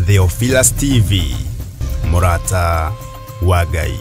Theophilus TV, Mũrata wa Ngai.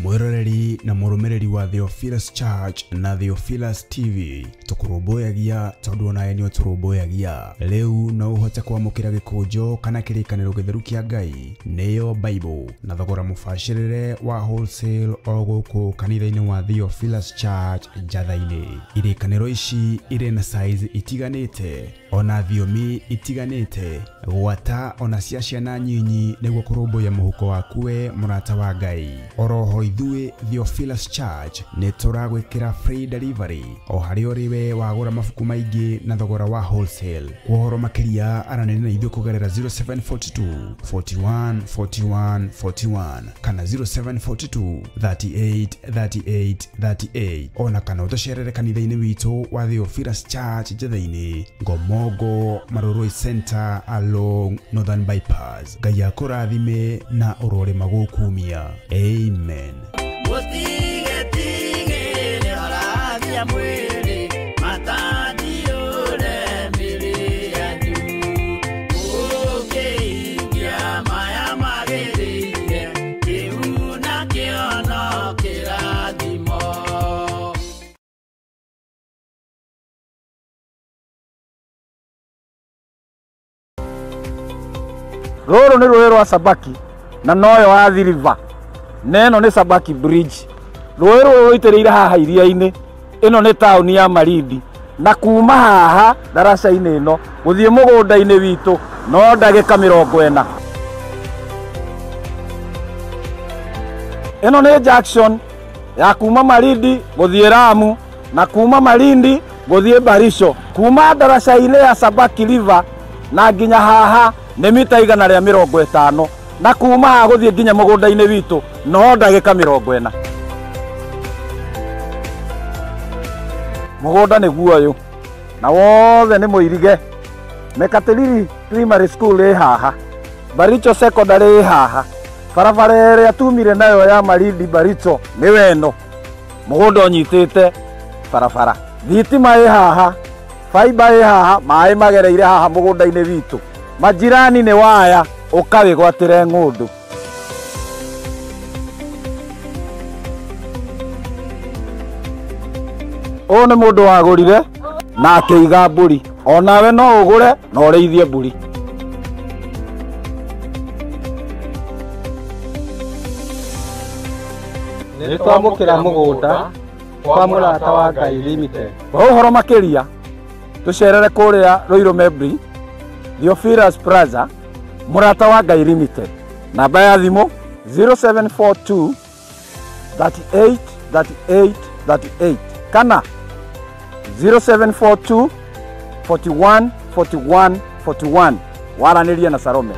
Mwĩroreri na mũrũmĩrĩri wa Theophilus Church na Theophilus TV, tũkũrũmbũyagia tondũ onawe nĩ ũtũrũmbũyagia. Rĩu no ũhote kwamũkĩra gĩkũnjo kana kĩrĩkanĩro gĩtheru kĩa Ngai, nĩyo Bible, na thogora mũbacĩrĩre wa wholesale o gũkũ kanitha-inĩ wa Theophilus Church Njatha-inĩ. Irĩkanĩro ici irĩ na size itiganĩte ona thiomi itiganĩte, gwata ona cia ciana nyinyi, nĩguo kũrũmbũiya mũhuko waku we mũrata wa Ngai. Oroho ithuĩ Theophilus Church nĩ tũragwĩkĩra free delivery o harĩa ũrĩ we wagũra mabuku maingĩ na thogora wa wholesale. Kwa ũhoro makĩria aranĩria na ithuĩ kũgerera 0742 41 41 41 kana 0742 38 38 38, ona kana ũtũcerere kanitha-inĩ witũ wa Theophilus Church Njatha-inĩ, Ngomongo Marurui Center along Northern Bypass. Ngai akũrathime na ũrore magũkumia. Amen. Rũrũ nĩ rũĩ rwa Sabaki na noyo Athi River, na ĩno nĩ Sabaki Bridge. Rũĩ rũrũ rũitĩrĩire haha iria-inĩ. Ĩno nĩ taũni ya Malindi, na kuma haha ndaraca-inĩ ĩno gũthiĩ mũgũnda-inĩ witũ no ndagĩka 40. Ĩno nĩ junction ya kuma Malindi gũthiĩ Lamu na kuma Malindi gũthiĩ Baricho. Kuma ndaraca-inĩ ya Sabaki River na nginya haha nĩ mita 150, na kuma haha gũthiĩ nginya mũgũnda-inĩ witũ no ndagĩka 40. Mũgũnda nĩguo ũyũ na wothe nĩ mũirige. Mekatilili Primary School ĩ haha, Baricho Secondary ĩ haha, barabara ĩrĩa tumire nayo ya Malindi Baricho nĩwe ĩno. Mũgũnda ũnyitĩte barabara, thitima ĩ haha, fiber ĩ haha, maĩ magereire haha mũgũnda-inĩ witũ. Majirani nĩ waya, ũkawĩgwatĩre ng'ũndũ. Ũyũ nĩ mũndũ wagũrire na akĩiga mbũri. Onawe no ũgũre na ũrĩithie mbũri. Nĩ twamũkĩra mũgũnda kwa Mũrata wa Ngai Limited. Kwa ũhoro makĩria tũcerere kũrĩa Ruiru Membri, Theophilus Plaza, Mũrata wa Ngai Limited. Namba ya thimũ 0742 38 38 38 kana 0742 41 41 41. Waranĩrie na Salome.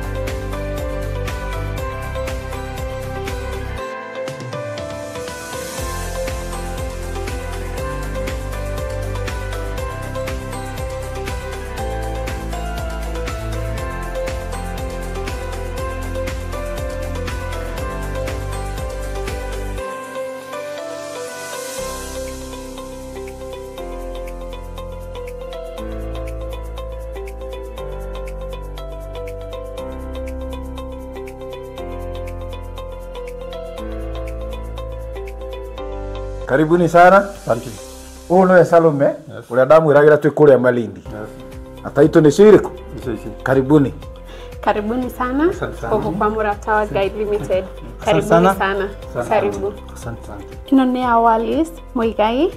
Karibuni sana. Asante. Ũyũ nĩwe Salome, ũrĩa ndamwĩragĩra twĩ kũrĩa Malindi. Na taitũ nĩcio irĩkũ? Karibuni. Karibuni sana gũkũ kwa Mũrata wa Ngai Limited. Karibuni sana. Karibu. Asante sana. Ĩno nĩ ya Wallace Muigai,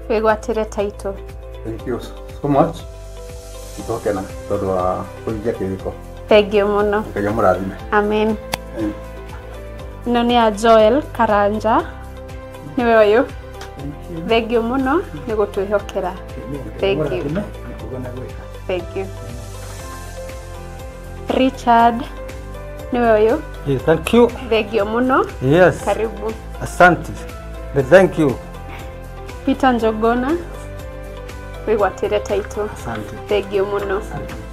wĩgwatĩre taitũ. Thank you so much. Nĩtwakena tondũ wa kũhingia kĩrĩko. Thank you mũno. Ngai amũrathime. Amen. Ĩno nĩ ya Joel Karanja, nĩwe ũyũ. Thank you mũno nĩ gũtwĩhokera. Thank you. Thank you. Richard, nĩwe ũyũ. Yes, thank you. Thank you mũno. Yes. Karibu. Asante. Thank you. Peter Njogona, wĩgwatĩre taitũ. Asante. Thank you mũno.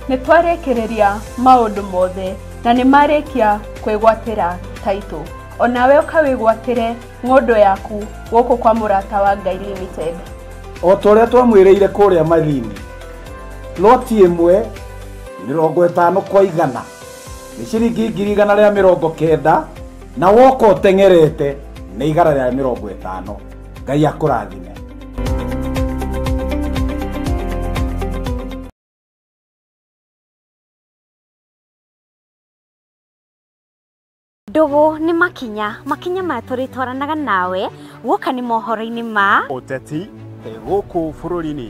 Nĩ twarĩkĩrĩria maũndũ mothe na nĩ marĩkia kwĩgwatĩra taitũ. Onawe ũkawĩgwatĩre ng'ũndũ yaku gũkũ kwa Mũrata wa Ngai Limited. O ta ũrĩa twamwĩrĩire kũrĩa Malindi, Loti ĩmwe 50 kwa 100 nĩ ciringi 190 na woka ũteng'erete nĩ 150. Ngai akũrathime. Ndugu nĩ makinya makinya maya tũrĩtwaranaga nawe guoka nĩ mohoro-inĩ ma ũteti gũkũ bũrũri-inĩ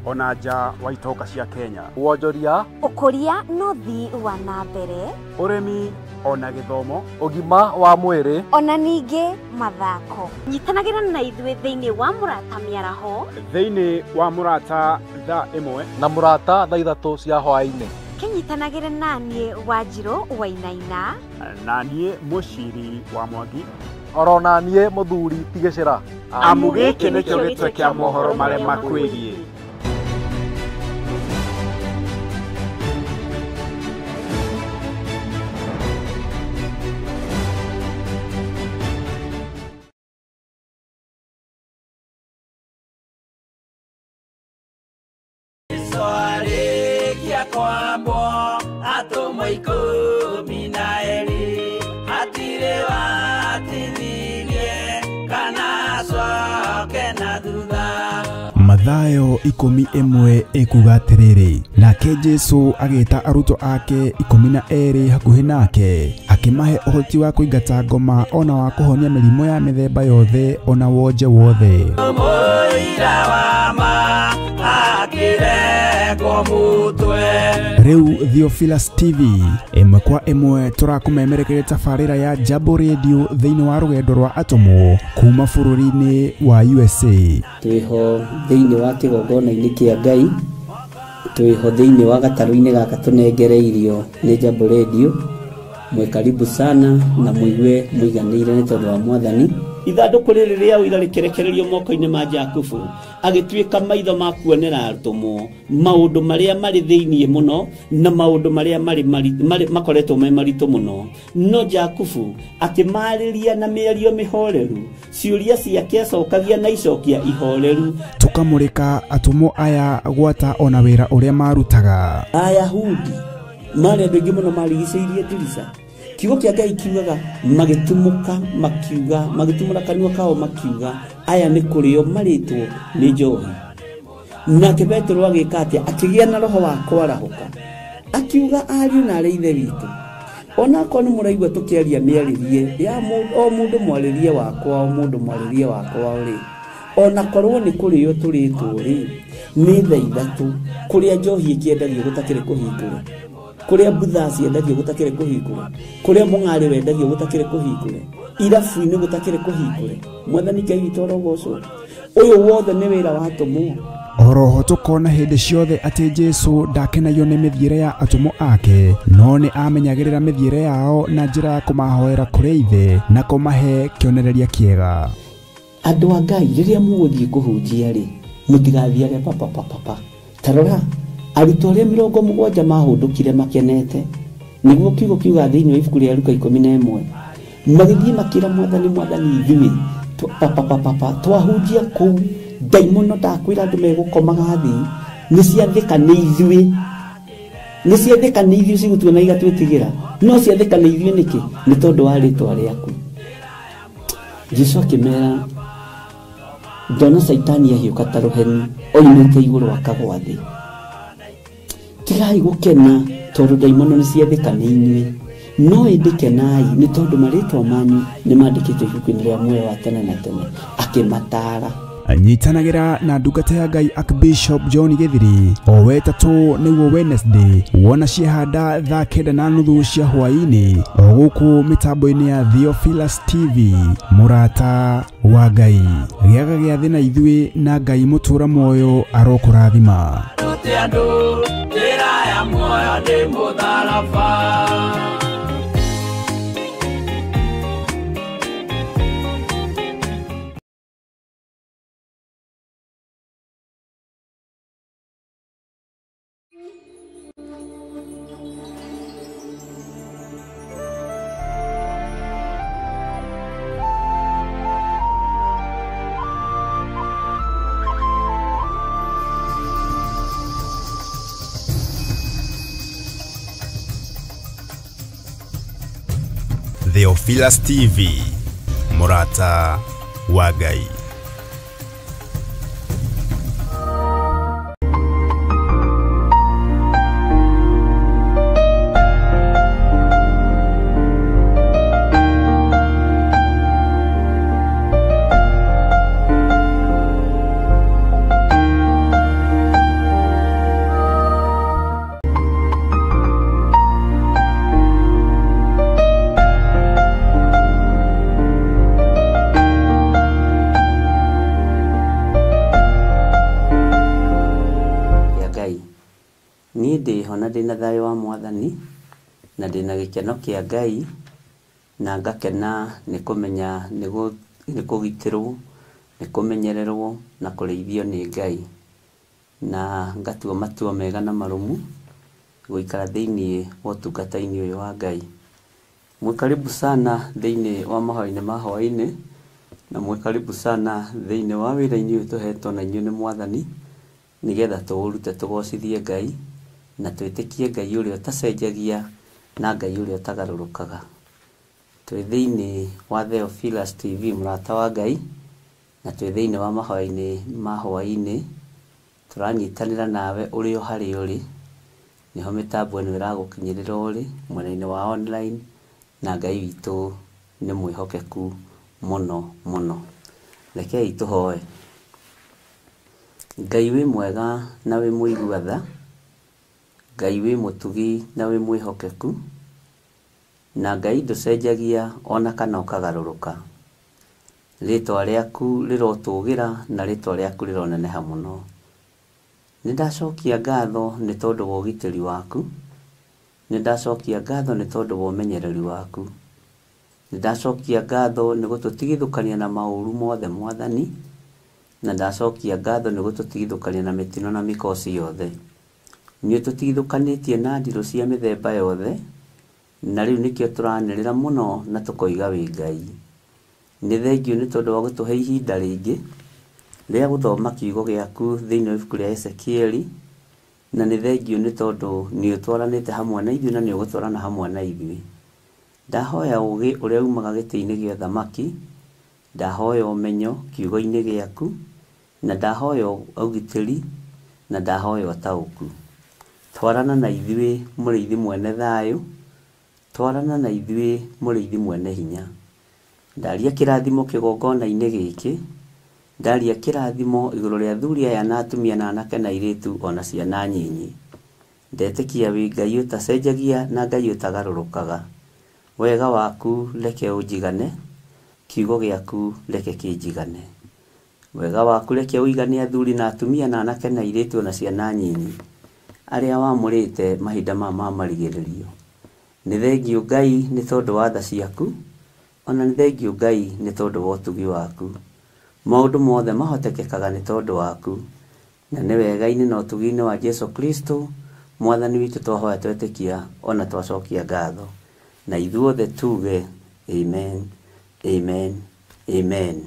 ona nja wa itoka cia Kenya, wonjoria, ũkũria na ũthii wa na mbere, ũrĩmi ona gĩthomo, ũgima wa mwĩrĩ ona ningĩ mathako. Nyitanagĩra na ithuĩ thĩinĩ wa Mũrata Mĩaraho, thĩinĩ wa Mũrata thaa 1 na Mũrata thaa 3 cia hwaĩ-inĩ. Kĩnyitanagĩre naniĩ Wanjirũ Wainaina, na niĩ Mũciri wa Mwangi, oro na niĩ Mũthuri Tigĩcĩra. Amu gĩkĩ nĩkĩo gĩtwe kĩa mohoro marĩa makwĩgiĩ. Mathayo 11 ĩkuga atĩrĩrĩ, nake Jesu agĩta arutwo ake 12 hakuhĩ nake, akĩmahe ũhoti wa kũingata ngoma ona wa kũhonia mĩrimũ ya mĩthemba yothe ona wonje wothe. Rĩu Theophilus TV ĩmwe kwa ĩmwe tũrakũmemerekeria tabarĩra ya Jambo Radio thĩinĩ wa rũgendo rwa atũmwo kuma bũrũri-inĩ wa USA. Twĩho thĩinĩ wa kĩgongona-inĩ kĩa Ngai, twĩho thĩinĩ wa gatarũ-inĩ gaka tũnengereirio nĩ Jambo Radio. Mwĩ karibu sana na mũigue mũiganĩire nĩ tondũ wa Mwathani. Ithandũkũ rĩrĩ rĩa ũira rĩkĩrekererio moko-inĩ ma Jakubu, agĩtuĩka maitho ma kuonera atũmwo maũndũ marĩa marĩ thĩinĩ mũno na maũndũ marĩa marĩ makoretwo me maritũ mũno. No Jakubu akĩmarĩria na mĩario mĩhoreru, ciũria ciake acokagia na icokia ihoreru. Tũkamũrĩka atũmwo aya gwata ona wĩra ũrĩa marutaga. Ayahudi marĩ andũ aingĩ mũno marigicĩirie ndirica. Kiugo kĩa Ngai kiugaga magĩtumũka makiuga, magĩtumũra kanua kao makiuga, aya nĩ kũrĩo marĩtwo nĩ njohi. Nake Petero agĩka atĩa? Akĩgĩa na roho wa kwarahũka, akiuga ariũ na arĩ ithe witũ, onakorwo nĩ mũraigua tũkĩaria mĩarĩrie ya o mũndũ mwarĩrie wakwa, o mũndũ mwarĩrie wakwa rĩ, onakorwo nĩ kũrĩo tũrĩtwo rĩ, nĩ thaa 3 kũrĩa njohi ĩkĩendagio gũtakĩrĩ kũhingũre, kũrĩa mbutha ciendagio gũtakĩrĩ kũhingũre, kũrĩa mũng'arĩ wendagio gũtakĩrĩ kũhingũre, irabu-inĩ gũtakĩrĩ kũhingũre. Mwathani Ngai witũ arogocwo. Ũyũ wothe nĩ wĩra wa atũmwo. Oroho tũkona hĩndĩ ciothe atĩ Jesu ndakenagio nĩ mĩthiĩre ya atũmwo ake, no nĩ amenyagĩrĩra mĩthiĩre yao na njĩra ya kũmahoera kũrĩ Ithe na kũmahe kĩonereria kĩega. Andũ a Ngai, rĩrĩa mũgũthiĩ kũhunjia rĩ, mũtigathiage papapapapa. Ta rora arutwo arĩa 70 mahũndũkire makenete, nĩguo kiugo kiuga thĩinĩ wa ibuku rĩa Luka 11, magĩthiĩ makĩra Mwathani, Mwathani ithuĩ papapapapa twahunjia kũu ndaimono ndakwĩra andũ megũkomaga thĩ, nĩ ciathĩka nĩ ithuĩ, nĩ ciathĩka nĩ ithuĩ cigũtua na igatwĩtigĩra, no ciathĩka nĩ ithuĩ nĩkĩ? Nĩ tondũ wa rĩtwa rĩaku. Jesu akĩmera, ndona Caitani ahiũka ta rũheni oimĩte igũrũ akagwa thĩ. Tigai gũkena tondũ ndaimono nĩ ciathĩka nĩ inyuĩ, no ĩndĩ kenai nĩ tondũ marĩtwa manyu nĩ mandĩkĩtwo ibuku-inĩ rĩa muoyo wa tene na tene. Akĩmataara. Nyitanagĩra na ndungata ya Ngai Archbishop John Githiri o wetatũ nĩguo Wednesday wona ciehanda thaa 9:30 cia hwaĩ-inĩ o gũkũ mĩtambo-inĩ ya Theophilus TV. Mũrata wa Ngai, gĩaga gĩathĩ na ithuĩ na Ngai mũtũra muoyo arokũrathima. Theophilus TV, mũrata wa Ngai. Niĩ ndĩho na ndĩna thayũ wa Mwathani, na ndĩna gĩkeno kĩa Ngai, na ngakena nĩ kũmenya nĩ kũgitĩrwo, nĩ kũmenyererwo na kũrĩithio nĩ Ngai. Na ngatua matua mega na marũmu gũikara thĩiniĩ wa ũtungata-inĩ ũyũ wa Ngai. Mwĩ karibu sana thĩiniĩ wa mahoya-inĩ ma hwaĩ-inĩ, na mwĩ karibu sana thĩiniĩ wa wĩra-inĩ ũyũ tũhetwo na inyuĩ nĩ Mwathani, nĩgetha tũũrute tũgocithie Ngai, na twĩtĩkie Ngai ũrĩa ũtacenjagia na Ngai ũrĩa ũtagarũrũkaga. Twĩ thĩiniĩ wa Theophilus TV, mũrata wa Ngai, na twĩ thĩiniĩ wa mahoya-inĩ ma hwaĩ-inĩ, tũranyitanĩra nawe ũrĩ o harĩa ũrĩ, nĩho mĩtambo ĩno ĩragũkinyĩrĩra ũrĩ mwena-inĩ wa online, na Ngai witũ nĩ mwĩhokeku mũno mũno. Rekei tũhoe. Ngai wĩ mwega na wĩ mũigua tha, Ngai wĩ mũtugi na wĩ mwĩhokeku, na Ngai ndũcenjagia ona kana ũkagarũrũka. Rĩtwa rĩaku rĩrotũgĩra na rĩtwa rĩaku rĩroneneha mũno. Nĩ ndacokia ngatho nĩ tondũ wa ũgitĩri waku, nĩ ndacokia ngatho nĩ tondũ wa ũmenyereri waku, nĩ ndacokia ngatho nĩ gũtũtigithũkania na maũru mothe Mwathani, na ndacokia ngatho nĩ gũtũtigithũkania na mĩtino na mĩkoci yothe. Nĩ ũtũtigithũkanĩtie na ndirũ cia mĩthemba yothe, na rĩu nĩkĩo tũranĩrĩra mũno na tũkoiga wĩ Ngai. Nĩ thengiũ nĩ tondũ wa gũtũhe ihinda rĩngĩ rĩa gũthoma kiugo gĩaku thĩinĩ wa ibuku rĩa Ezekieli, na nĩ thengiũ nĩ tondũ nĩ ũtwaranĩte hamwe na ithuĩ na nĩ ũgũtwarana hamwe na ithuĩ. Ndahoya ũũgĩ ũrĩa umaga gĩtĩ-inĩ gĩa ũthamaki, ndahoya ũmenyo kiugo-inĩ gĩaku, na ndahoya ũgitĩri, na ndahoya ũtaũku. Twarana na ithuĩ mũrĩithi mwene thayũ, twarana na ithuĩ mũrĩithi mwene hinya. Ndaria kĩrathimo kĩgongona-inĩ gĩkĩ, ndaria kĩrathimo igũrũ rĩa athuri aya na atumia na anake na airĩtu ona ciana nyinyi. Ndetĩkia wĩ Ngai ũtacenjagia na Ngai ũtagarũrũkaga. Wega waku reke ũnjigane, kiugo gĩaku reke kĩnjigane. Wega waku reke ũigane athuri na atumia na anake na airĩtu ona ciana nyinyi, arĩa wamũrĩte mahinda maya ma marigĩrĩrio. Nĩ thengiũ Ngai nĩ tondũ wa tha ciaku, ona nĩ thengiũ Ngai nĩ tondũ wa ũtugi waku. Maũndũ mothe mahotekekaga nĩ tondũ waku, na nĩ wega-inĩ na ũtugi-inĩ wa Jesu Kristo Mwathani witũ twahoya twetĩkia ona twacokia ngatho. Na ithuothe tuge amen, amen, amen.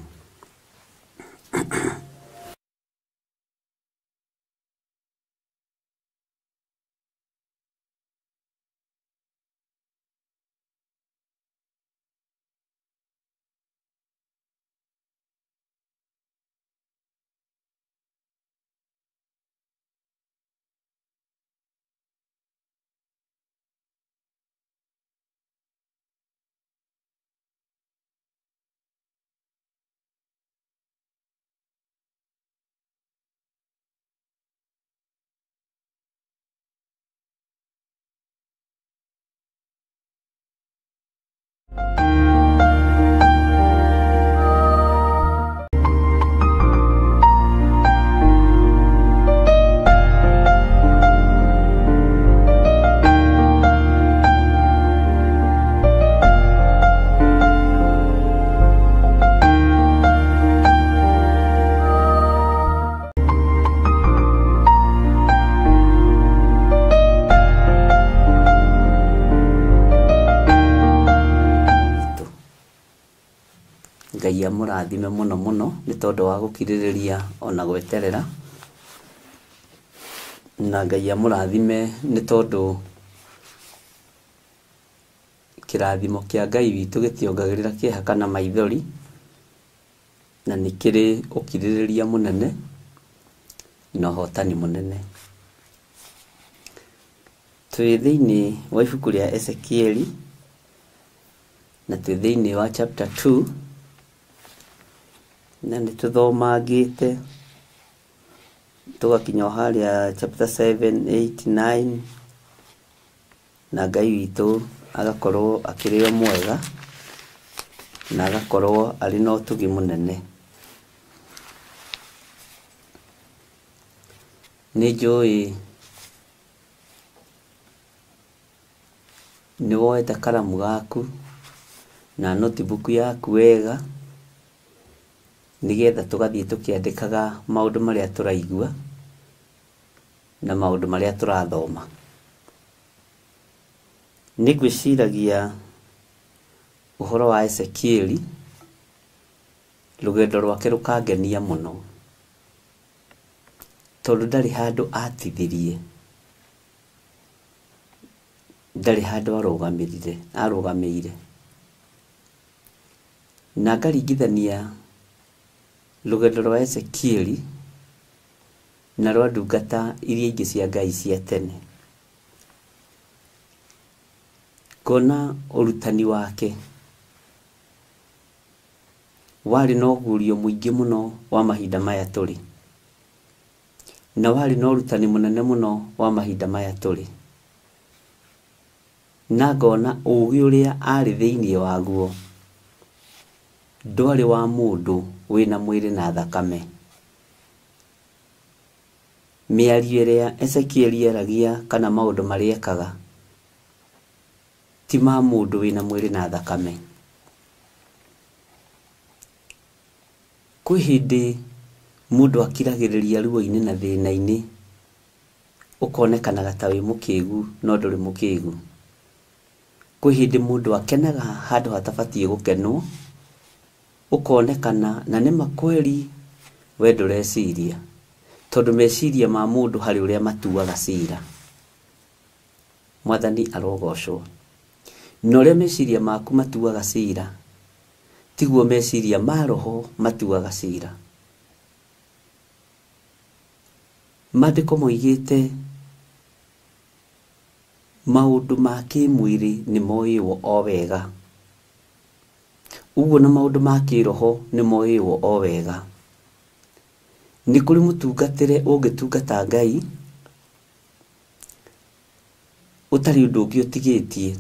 Ngai amũrathime mũno mũno nĩ tondũ wa gũkirĩrĩria ona gweterera, na Ngai amũrathime nĩ tondũ Kĩrathimo kĩa Ngai witũ gĩtiongagĩrĩra kĩeha kana maithori, na nĩ kĩrĩ ũkirĩrĩria mũnene na ũhotani mũnene. Twĩ thĩinĩ wa ibuku rĩa Ezekieli na twĩ thĩinĩ wa chapter 2, na nĩ tũthomangĩte tũgakinya o harĩa chapter 7, 8, 9, na Ngai witũ agakorwo akĩrĩ o mwega na agakorwo arĩ na ũtugi mũnene. Nĩ njũĩ nĩ woete karamu gaku na notebook yaku wega, nĩgetha tũgathiĩ tũkĩandĩkaga maũndũ marĩa tũraigua na maũndũ marĩa tũrathoma. Nĩ ngwĩciragia ũhoro wa Ezekieli, rũgendo rwake rũkangenia mũno, tondũ ndarĩ handũ atithirie, ndarĩ handũ arũgamĩire. Na ngaringithania rũgendo rwa Ezekieli na rwa ndungata iria ingĩ cia Ngai cia tene. Ngona ũrutani wake warĩ na ũguũrio mũingĩ mũno wa mahinda maya tũrĩ, na warĩ na ũrutani mũnene mũno wa mahinda maya tũrĩ. Na ngona ũũgĩ ũrĩa arĩ thĩinĩ waguo ndwarĩ wa mũndũ wĩna mwĩrĩ na thakame. Mĩario ĩrĩa Ezekieli aragia kana maũndũ marĩa ekaga ti ma mũndũ wĩna mwĩrĩ na thakame. Kwĩ hĩndĩ mũndũ akiragĩrĩria ruo-inĩ na thĩna-inĩ, ũkonekanaga ta wĩ mũkĩgu no ndũrĩ mũkĩgu. Kwĩ hĩndĩ mũndũ akenaga handũ hatabatiĩ gũkenwo, ũkonekana na nĩ ma kweri we ndũreciria, tondũ meciria ma mũndũ harĩ ũrĩa matuaga cira. Mwathani arogocwo. Na ũrĩa meciria maku matuaga cira tiguo meciria ma roho matuaga cira. Maandĩko moigĩte maũndũ ma kĩmwĩrĩ nĩ moĩwo o wega, ũguo na maũndũ ma kĩroho nĩ moĩwo o wega. Nĩ kũrĩ mũtungatĩre ũngĩtungata Ngai ũtarĩ ũndũ ũngĩ ũtigĩtie,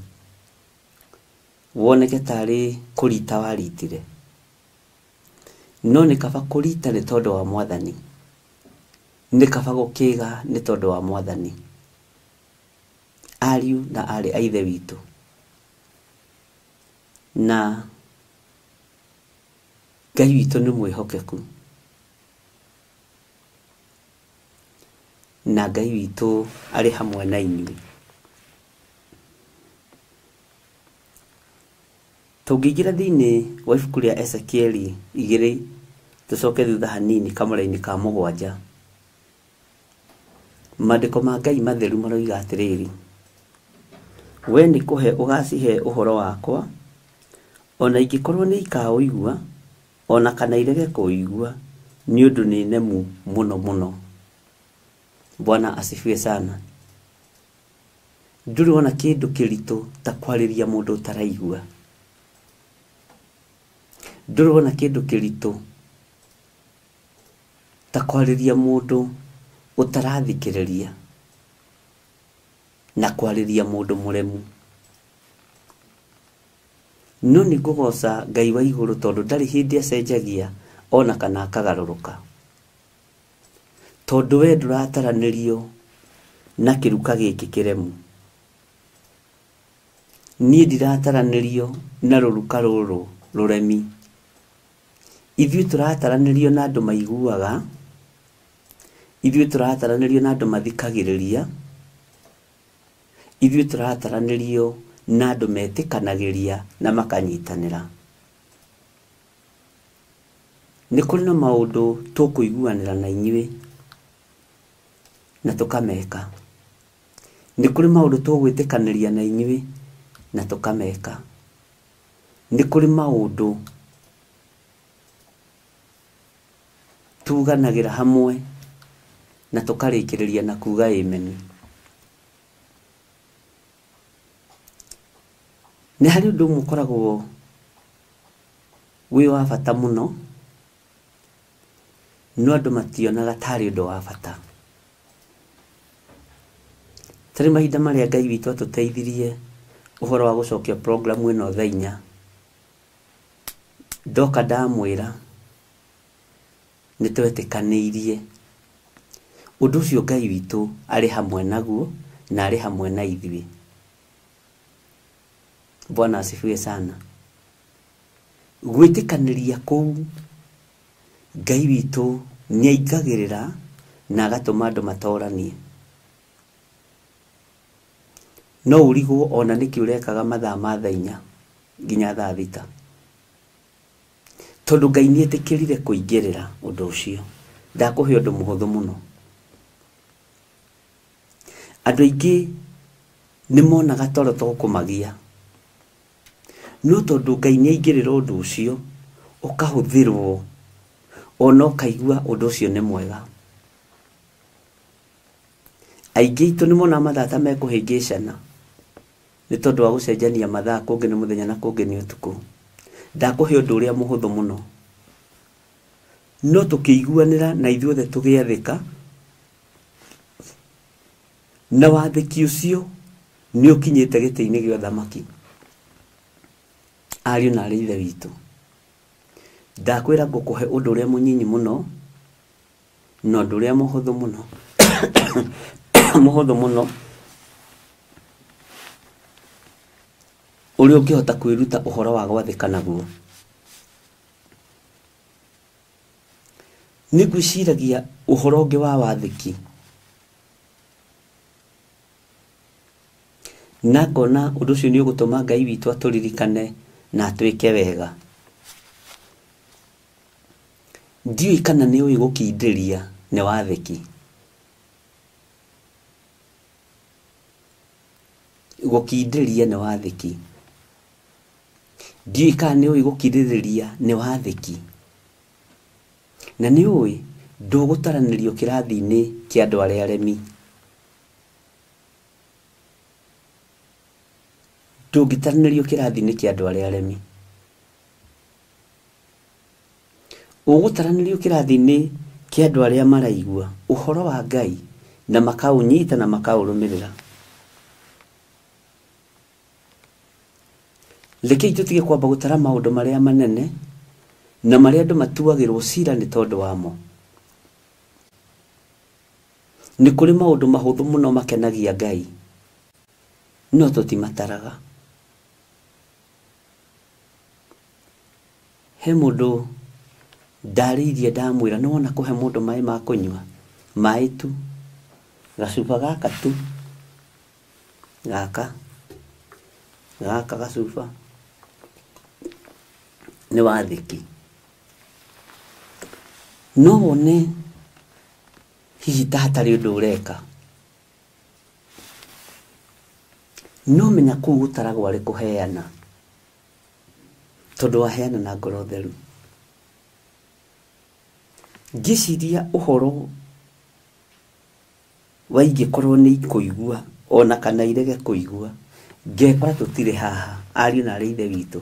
woneke tarĩ kũrita waritire, no nĩ kaba kũrita nĩ tondũ wa Mwathani, nĩ kaba gũkĩga nĩ tondũ wa Mwathani. Ariũ na aarĩ a Ithe witũ, na Ngai witũ nĩ mwĩhokeku, na Ngai witũ arĩ hamwe na inyuĩ. Tũngĩingĩra thĩinĩ wa ibuku rĩa Ezekieli 2, tũcoke thutha hanini kamũra-inĩ ka 7, maandĩko ma Ngai matheru maroiga atĩrĩrĩ, we nĩ kũhe ũgacihe ũhoro wakwa, ona ingĩkorwo nĩ ikaũigua ona kana irege kũũigua, nĩ ũndũ nĩ nemu mũno mũno. Bwana asifiwe sana. Ndũrĩ wona kĩndũ kĩritũ ta kwarĩria mũndũ ũtaraigua. Ndũrĩ wona kĩndũ kĩritũ ta kwarĩria mũndũ ũtarathikĩrĩria na kwarĩria mũndũ mũremu. No nĩ ngũgoca Ngai wa igũrũ tondũ ndarĩ hĩndĩ acenjagia ona kana akagarũrũka, tondũ we ndũrataranĩrio na kĩruka gĩkĩ kĩremu. Niĩ ndirataranĩrio na rũruka rũrũ rũremi. Ithuĩ tũrataranĩrio na andũ maiguaga, ithuĩ tũrataranĩrio na andũ mathikagĩrĩria, ithuĩ tũrataranĩrio na andũ metĩkanagĩria na makanyitanĩra. Nĩ kũrĩ na maũndũ tũkũiguanĩra na inyuĩ na tũkameka. Nĩ kũrĩ maũndũ tũgwĩtĩkanĩria na inyuĩ na tũkameka. Nĩ kũrĩ maũndũ tuganagĩra hamwe na tũkarĩkĩrĩria na kuga amen. Nĩ harĩ ũndũ ũmwe ũkoragwo wĩ wa bata mũno, no andũ mationaga tarĩ ũndũ wa bata. Tarĩ mahinda marĩa Ngai witũ atũteithirie ũhoro wa gũcokia program ĩno thaa inya, ndoka ndamwĩra nĩ twetĩkanĩirie ũndũ ũcio Ngai witũ arĩ hamwe naguo na arĩ hamwe na ithuĩ. Bwana asifiwe sana. Gwĩtĩkanĩria kũu Ngai witũ nĩ aingagĩrĩra na agatũma andũ matoranie. No ũrigwo ona nĩkĩ ũrekaga mathaa ma thaa inya nginya thaa thita, tondũ Ngai nĩ etĩkĩrire kũingĩrĩra ũndũ ũcio. Ndakũhe ũndũ mũhũthũ mũno. Andũ aingĩ nĩ monaga toro to kũmagia, no tondũ Ngai nĩ aingĩrĩra ũndũ ũcio ũkahũthĩrwo ona ũkaigua ũndũ ũcio nĩ mwega. Aingĩ aitũ nĩ monaga mathaa ta mekũhĩngĩcana nĩ tondũ wa gũcenjania mathaa, kũngĩ nĩ mũthenya na kũngĩ nĩ ũtukũ. Ndakũhe ũndũ ũrĩa mũhũthũ mũno, no tũkĩiguanĩra na ithuothe tũgĩathĩka, na wathĩki ũcio nĩ ũkinyĩte gĩtĩ-inĩ gĩa ũthamaki. Ariũ na aarĩ a Ithe witũ, ndakwĩra ngũkũhe ũndũ ũrĩa mũnyinyi mũno na ũndũ ũrĩa mũhũthũ mũno mũhũthũ mũno ũrĩa ũngĩhota kwĩruta ũhoro wa gwathĩka naguo. Nĩ ngwĩciragia ũhoro ũngĩ wa wathĩki, na ngona ũndũ ũcio nĩ ũgũtũma Ngai witũ atũririkane na atwĩke wega. Ndiũĩ kana nĩ ũĩ gũkindĩria nĩ wathĩki. Gũkindĩria nĩ wathĩki. Ndiũĩ kana nĩ ũĩ gũkirĩrĩria nĩ wathĩki. Na nĩ ũĩ ndũgũtaranĩrio kĩrathi-inĩ kĩa andũ arĩa aremi. Ndũngĩtaranĩrio kĩrathi-inĩ kĩa andũ arĩa aremi. Ũgũtaranĩrio kĩrathi-inĩ kĩa andũ arĩa maraigua ũhoro wa Ngai na makaũnyita na makaũrũmĩrĩra. Rekei tũtige kwamba gũtara maũndũ marĩa manene na marĩa andũ matuagĩrwo cira nĩ tondũ wamo. Nĩ kũrĩ maũndũ mahũthũ mũno makenagia Ngai, no tũtimataraga. He mũndũ ndarĩirie ndamwĩra nĩ wona kũhe mũndũ maĩ ma kũnyua, maĩ tu, gacuba gaka tu, gaka gaka gacuba nĩ wathĩki. No wone hihi ta hatarĩ ũndũ ũreka, no menya kũu gũtaragwo arĩ kũheana, tondũ waheana na ngoro theru. Ngĩciria ũhoro wa ingĩkorwo nĩ ikũigua ona kana irege kũigua, ngekora tũtirĩ haha. Ariũ na aarĩ a Ithe witũ,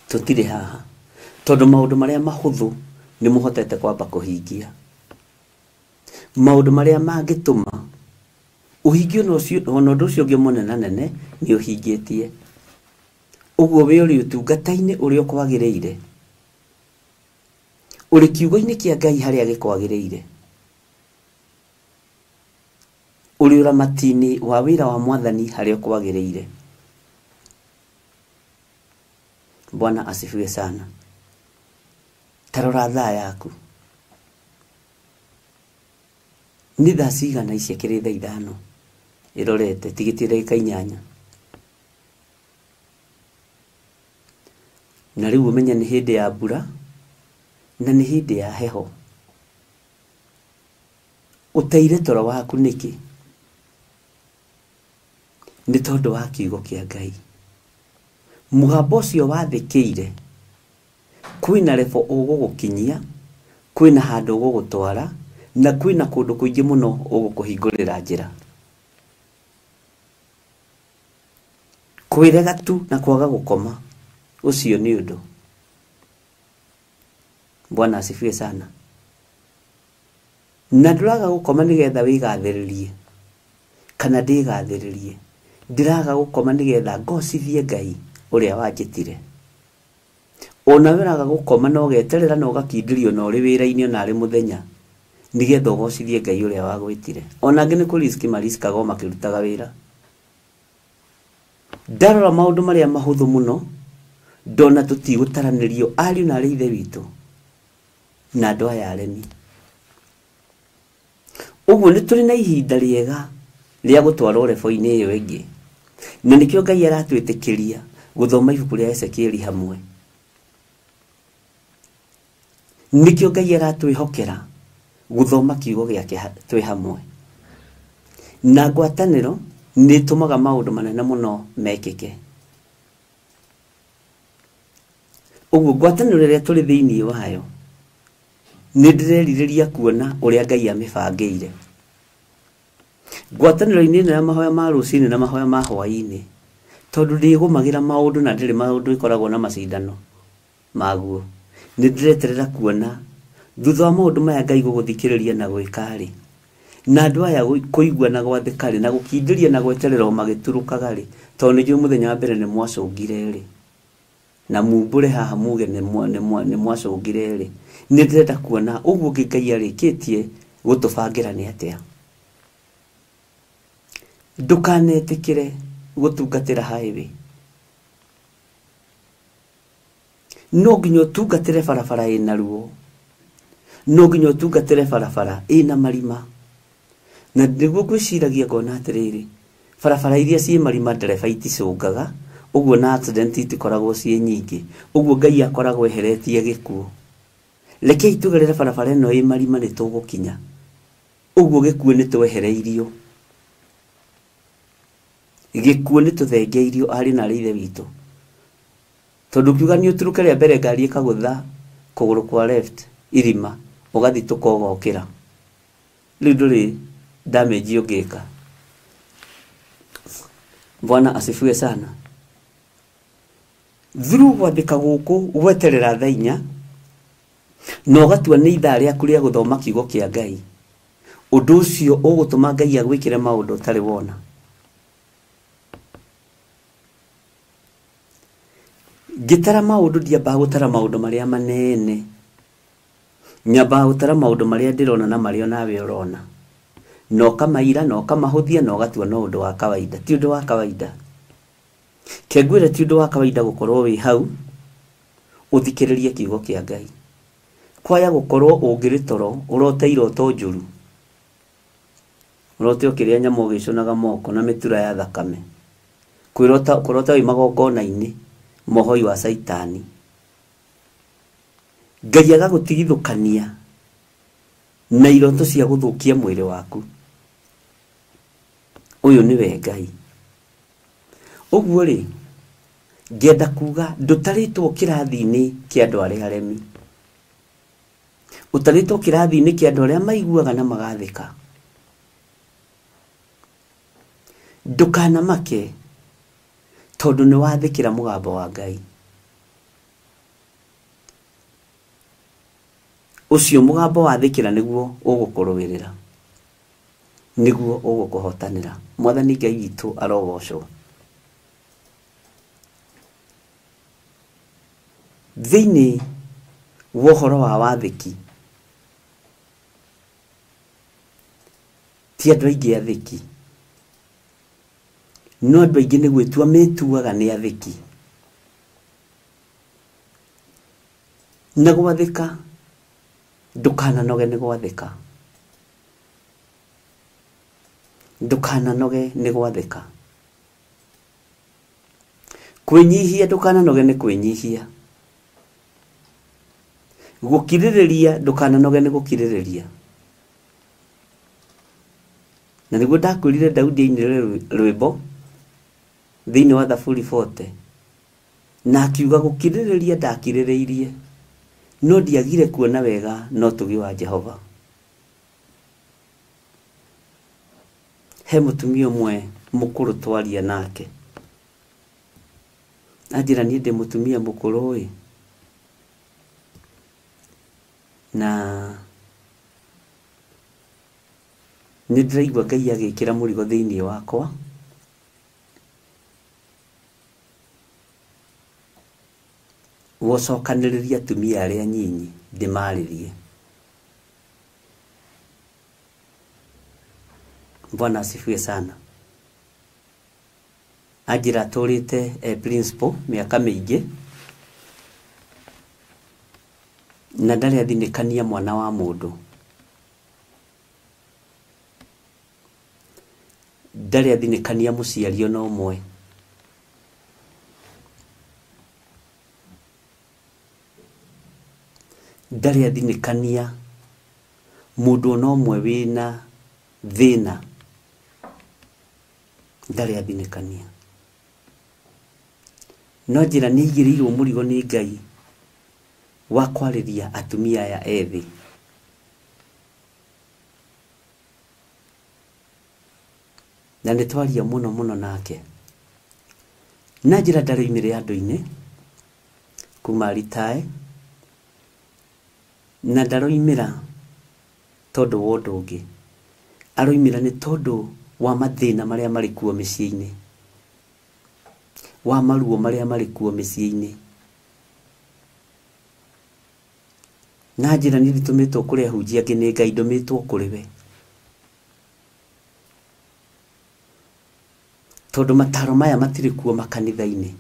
tũtirĩ haha tondũ maũndũ marĩa mahũthũ nĩ mũhotete kwamba kũhingia. Maũndũ marĩa mangĩtũma ũhingie ona ũndũ ũcio ũngĩ mũnenanene nĩ ũhingĩtie. Ũguo wĩ ũrĩ ũtungata-inĩ ũrĩa ũkwagĩrĩire, ũrĩ kiugo-inĩ kĩa Ngai harĩa gĩkwagĩrĩire, ũrĩ ũramati-inĩ wa wĩra wa Mwathani harĩa ũkwagĩrĩire. Bwana asifiwe sana. Ta rora thaa yaku, nĩ thaa cigana ici? Akĩrĩ thaa ithano ĩrorete, tigĩtie ndagĩka inyanya. Na rĩu ũmenye nĩ hĩndĩ ya mbura na nĩ hĩndĩ ya heho. Ũteire toro waku nĩkĩ? Nĩ tondũ wa kiugo kĩa Ngai. Mũgambo ũcio wathĩkĩire, kwĩna level ũgũgũkinyia, kwĩna handũ ũgũgũtwara, na kwĩna kũndũ kũingĩ mũno ũgũkũhingũrĩra njĩra. Kwĩrega tu na kwaga gũkoma, ũcio nĩ ũndũ. Bwana asifiwe sana. Na ndũraga gũkoma nĩgetha wĩgathĩrĩrie kana ndĩgathĩrĩrie, ndĩraga gũkoma nĩgetha ngocithie Ngai ũrĩa wanjĩtire. Ona we ũraga gũkoma na ũgeterera na ũgakindĩrio na ũrĩ wĩra-inĩ ona arĩ mũthenya nĩgetha ũgocithie Ngai ũrĩa wagwĩtire. Ona angĩ nĩ kũriski mariskaga o makĩrutaga wĩra. Ndarora maũndũ marĩa mahũthũ mũno ndona tũtigũtaranĩrio ariũ na arĩ ithe witũ na andũ aya aremi. Ũguo nĩ tũrĩ na ihinda rĩega rĩa gũtwarwo rebo-inĩ ĩyo ĩngĩ, na nĩkĩo Ngai aratwĩtĩkĩria gũthoma ibuku rĩa Ezekieli hamwe. Nĩkĩo Ngai aratwĩhokera gũthoma kiugo gĩake twĩ hamwe. Na ngwatanĩro nĩ ĩtũmaga maũndũ manene mũno mekĩke. Ũguo ngwatanĩro ĩrĩa tũrĩ thĩinĩ wayo nĩ ndĩrerirĩria kuona ũrĩa Ngai amĩbangĩire. Ngwatanĩro-inĩ ĩno ya mahoya ma rũcinĩ na mahoya ma hwaĩ-inĩ, tondũ ndĩgũmagĩra maũndũ na ndĩrĩ maũndũ ĩkoragwo na macindano maguo, nĩ ndĩreterera kuona thutha wa maũndũ maya Ngai gũgũthikĩrĩria na gwĩka-rĩ, na andũ aya kũigua na gwathĩka-rĩ, na gũkindĩria na gweterera o magĩturũkaga-rĩ, tondũ nĩ njũĩ mũthenya wa mbere nĩ mwacũngire-rĩ, na mumbũre haha muge nĩ mwacũngire-rĩ, nĩ ndĩrenda kuona ũguo ũngĩ Ngai arĩkĩtie gũtũbangĩra nĩ atĩa. Ndũkanetĩkĩre gũtungatĩra highway. No nginya ũtungatĩre barabara ĩna ruo, no nginya ũtungatĩre barabara ĩna marima. Na nĩguo ngwĩciragia ngona atĩrĩrĩ, barabara iria ciĩ marima ndereba iticũngaga, ũguo na accident itikoragwo ciĩ nyingĩ, ũguo Ngai akoragwo eheretie gĩkuũ. Rekei tũgerere barabara ĩno ĩ marima nĩ tũgũkinya, ũguo gĩkuũ nĩ twehereirio, gĩkuũ nĩ tũthengeirio arĩ na arĩ ithe witũ. Tondũ ũkiuga nĩ ũturũke rĩa mbere ngari ĩkagũtha kũgũrũ kwa left irima, ũgathitũka ũgokĩra, rĩu ndũrĩ damage ũngĩka. Bwana asifiwe sana. Through gwathĩka gũkũ gweterera thaa inya na ũgatua nĩ ithaa rĩaku rĩa gũthoma kiugo kĩa Ngai, ũndũ ũcio ũgũtũma Ngai agwĩkĩre maũndũ ũtarĩ wona. Ngĩtara maũndũ ndiambaga gũtara maũndũ marĩa manene, nyambaga gũtara maũndũ marĩa ndĩrona na marĩa onawe ũrona, na ũkamaira na ũkamahũthia na ũgatua no ũndũ wa kawaida. Ti ũndũ wa kawaida. Kengwĩre ti ũndũ wa kawaida gũkorwo wĩ hau ũthikĩrĩrie kiugo kĩa Ngai. Kwaya gũkorwo ũngĩrĩ toro ũrote iroto njũru, ũrote ũkĩrĩa nyama ũgĩcũnaga moko na mĩtura ya thakame, kwĩrota kũrota wĩ magongona-inĩ mohoi wa Caitani, Ngai agagũtigithũkania na iroto cia gũthũkia mwĩrĩ waku. Ũyũ nĩwe Ngai. Ũguo rĩ, ngĩenda kuga ndũtarĩtwo kĩrathi-inĩ kĩa andũ arĩa aremi, ũtarĩtwo kĩrathi-inĩ kĩa andũ arĩa maiguaga na magathĩka. Ndũkanamake tondũ nĩ wathĩkĩra mũgambo wa Ngai. Ũcio mũgambo wathĩkĩra nĩguo ũgũkũrũĩrĩra, nĩguo ũgũkũhotanĩra. Mwathani Ngai witũ arogocwo. Thĩinĩ wa ũhoro wa wathĩki, ti andũ aingĩ athĩki, no andũ aingĩ nĩ gwĩtua metuaga nĩ athĩki. Na gwathĩka ndũkananoge nĩ gwathĩka, ndũkananoge nĩ gwathĩka. Kwĩnyihia ndũkananoge nĩ kwĩnyihia. Gũkirĩrĩria ndũkananoge nĩ gũkirĩrĩria. Na nĩguo ndakwĩrire Daudi ainire rwĩmbo Thĩinĩ wa Thaburi 40 na akiuga gũkirĩrĩria ndakirĩrĩirie no ndiagire kuona wega no ũtugi wa Jehova. He mũtumia ũmwe mũkũrũ twaria nake anjĩra niĩ ndĩ mũtumia mũkũrũ ĩ na nĩ ndĩraigua Ngai agĩkĩra mũrigo thĩinĩ wakwa gũcokanĩrĩria atumia arĩa nyinyi ndĩmarĩrie. Bwana asifiwe sana. Anjĩra atũrĩte principal mĩaka mĩingĩ na ndarĩ athinĩkania mwana wa mũndũ, ndarĩ athinĩkania mũciari ona ũmwe. Ndarĩ athinĩkania mũndũ ona ũmwe wĩna thĩna, ndarĩ athinĩkania. No njĩra nĩ aigĩrĩirwo mũrigo nĩ Ngai wa kwarĩria atumia aya ethĩ. Na nĩ twaria mũno mũno nake. Na njĩra ndaroimire andũ-inĩ kuma ritae na ndaroimĩra tondũ wa ũndũ ũngĩ, aroimĩra nĩ tondũ wa mathĩna marĩa marĩ kuo mĩciĩ-inĩ, wa maruo marĩa marĩ kuo mĩciĩ-inĩ. Na njĩra niĩ nditũmĩtwo kũrĩ ahunjia angĩ nĩ Ngai, ndũmĩtwo kũrĩ we, tondũ mataro maya matirĩ kuo makanitha-inĩ.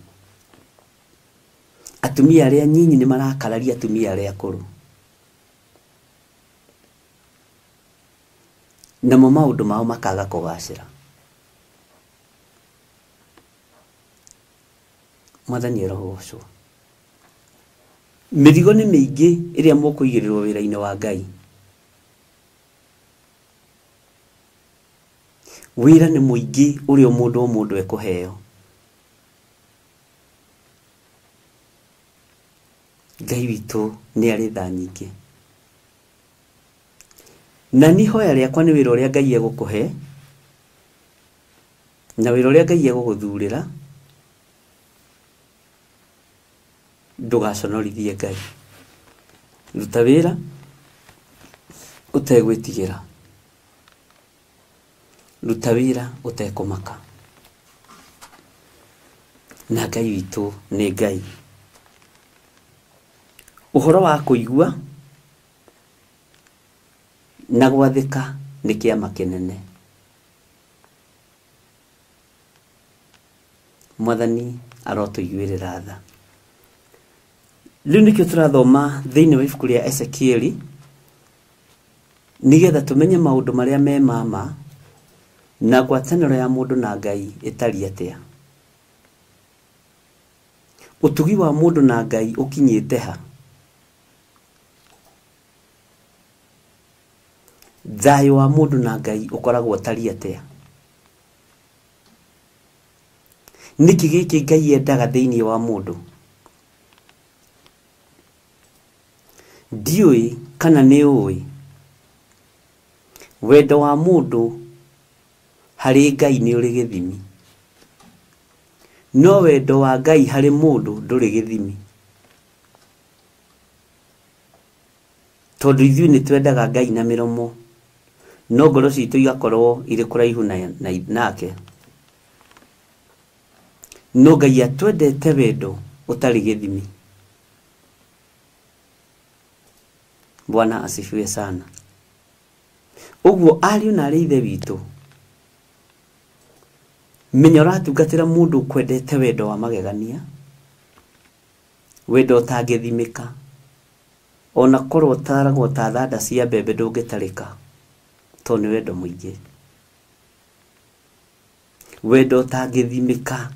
Atumia arĩa nyinyi nĩ marakararia atumia arĩa akũrũ, namo maũndũ mao makaga kũgacĩra. Mwathani arogocwo. Mĩrigo nĩ mĩingĩ ĩrĩa mũkũigĩrĩrwo wĩra-inĩ wa Ngai. Wĩra nĩ mũingĩ ũrĩa mũndũ o mũndũ ekũheo. Ngai witũ nĩ arĩ tha nyingĩ. Na niĩ ihoya rĩakwa nĩ wĩra ũrĩa Ngai egũkũhe na wĩra ũrĩa Ngai egũgũthurĩra, ndũgaconorithie Ngai. Ruta wĩra ũtegwĩtigĩra, ruta wĩra ũtekũmaka, na Ngai witũ nĩ Ngai. Ũhoro wa kũigua na gwathĩka nĩ kĩama kĩnene. Mwathani arotũiguĩrĩra tha. Rĩu nĩkĩo tũrathoma thĩinĩ wa ibuku rĩa Ezekieli nĩgetha tũmenye maũndũ marĩa me mama na ngwatanĩro ya mũndũ na Ngai ĩtariĩ atĩa. Ũtugi wa mũndũ na Ngai ũkinyĩte ha? Thayũ wa mũndũ na Ngai ũkoragwo ũtariĩ atĩa? Nĩkĩ gĩkĩ Ngai endaga thĩinĩ wa mũndũ? Ndiũĩ kana nĩ ũĩ wendo wa mũndũ harĩ Ngai nĩ ũrĩ gĩthimi, no wendo wa Ngai harĩ mũndũ ndũrĩ gĩthimi, tondũ ithuĩ nĩ twendaga Ngai na mĩromo no ngoro citũ igakorwo irĩ kũraihu nake. No Ngai atwendete wendo ũtarĩ gĩthimi. Bwana asifiwe sana. Ũguo ariũ na arĩ ithe witũ, menya ũratungatĩra mũndũ ũkwendete wendo wa magegania, wendo ũtangĩthimĩka, ona korwo ũtaragwo ta thanda cia mbembe ndũngĩtarĩka, tondũ nĩ wendo mũingĩ, wendo ũtangĩthimĩka.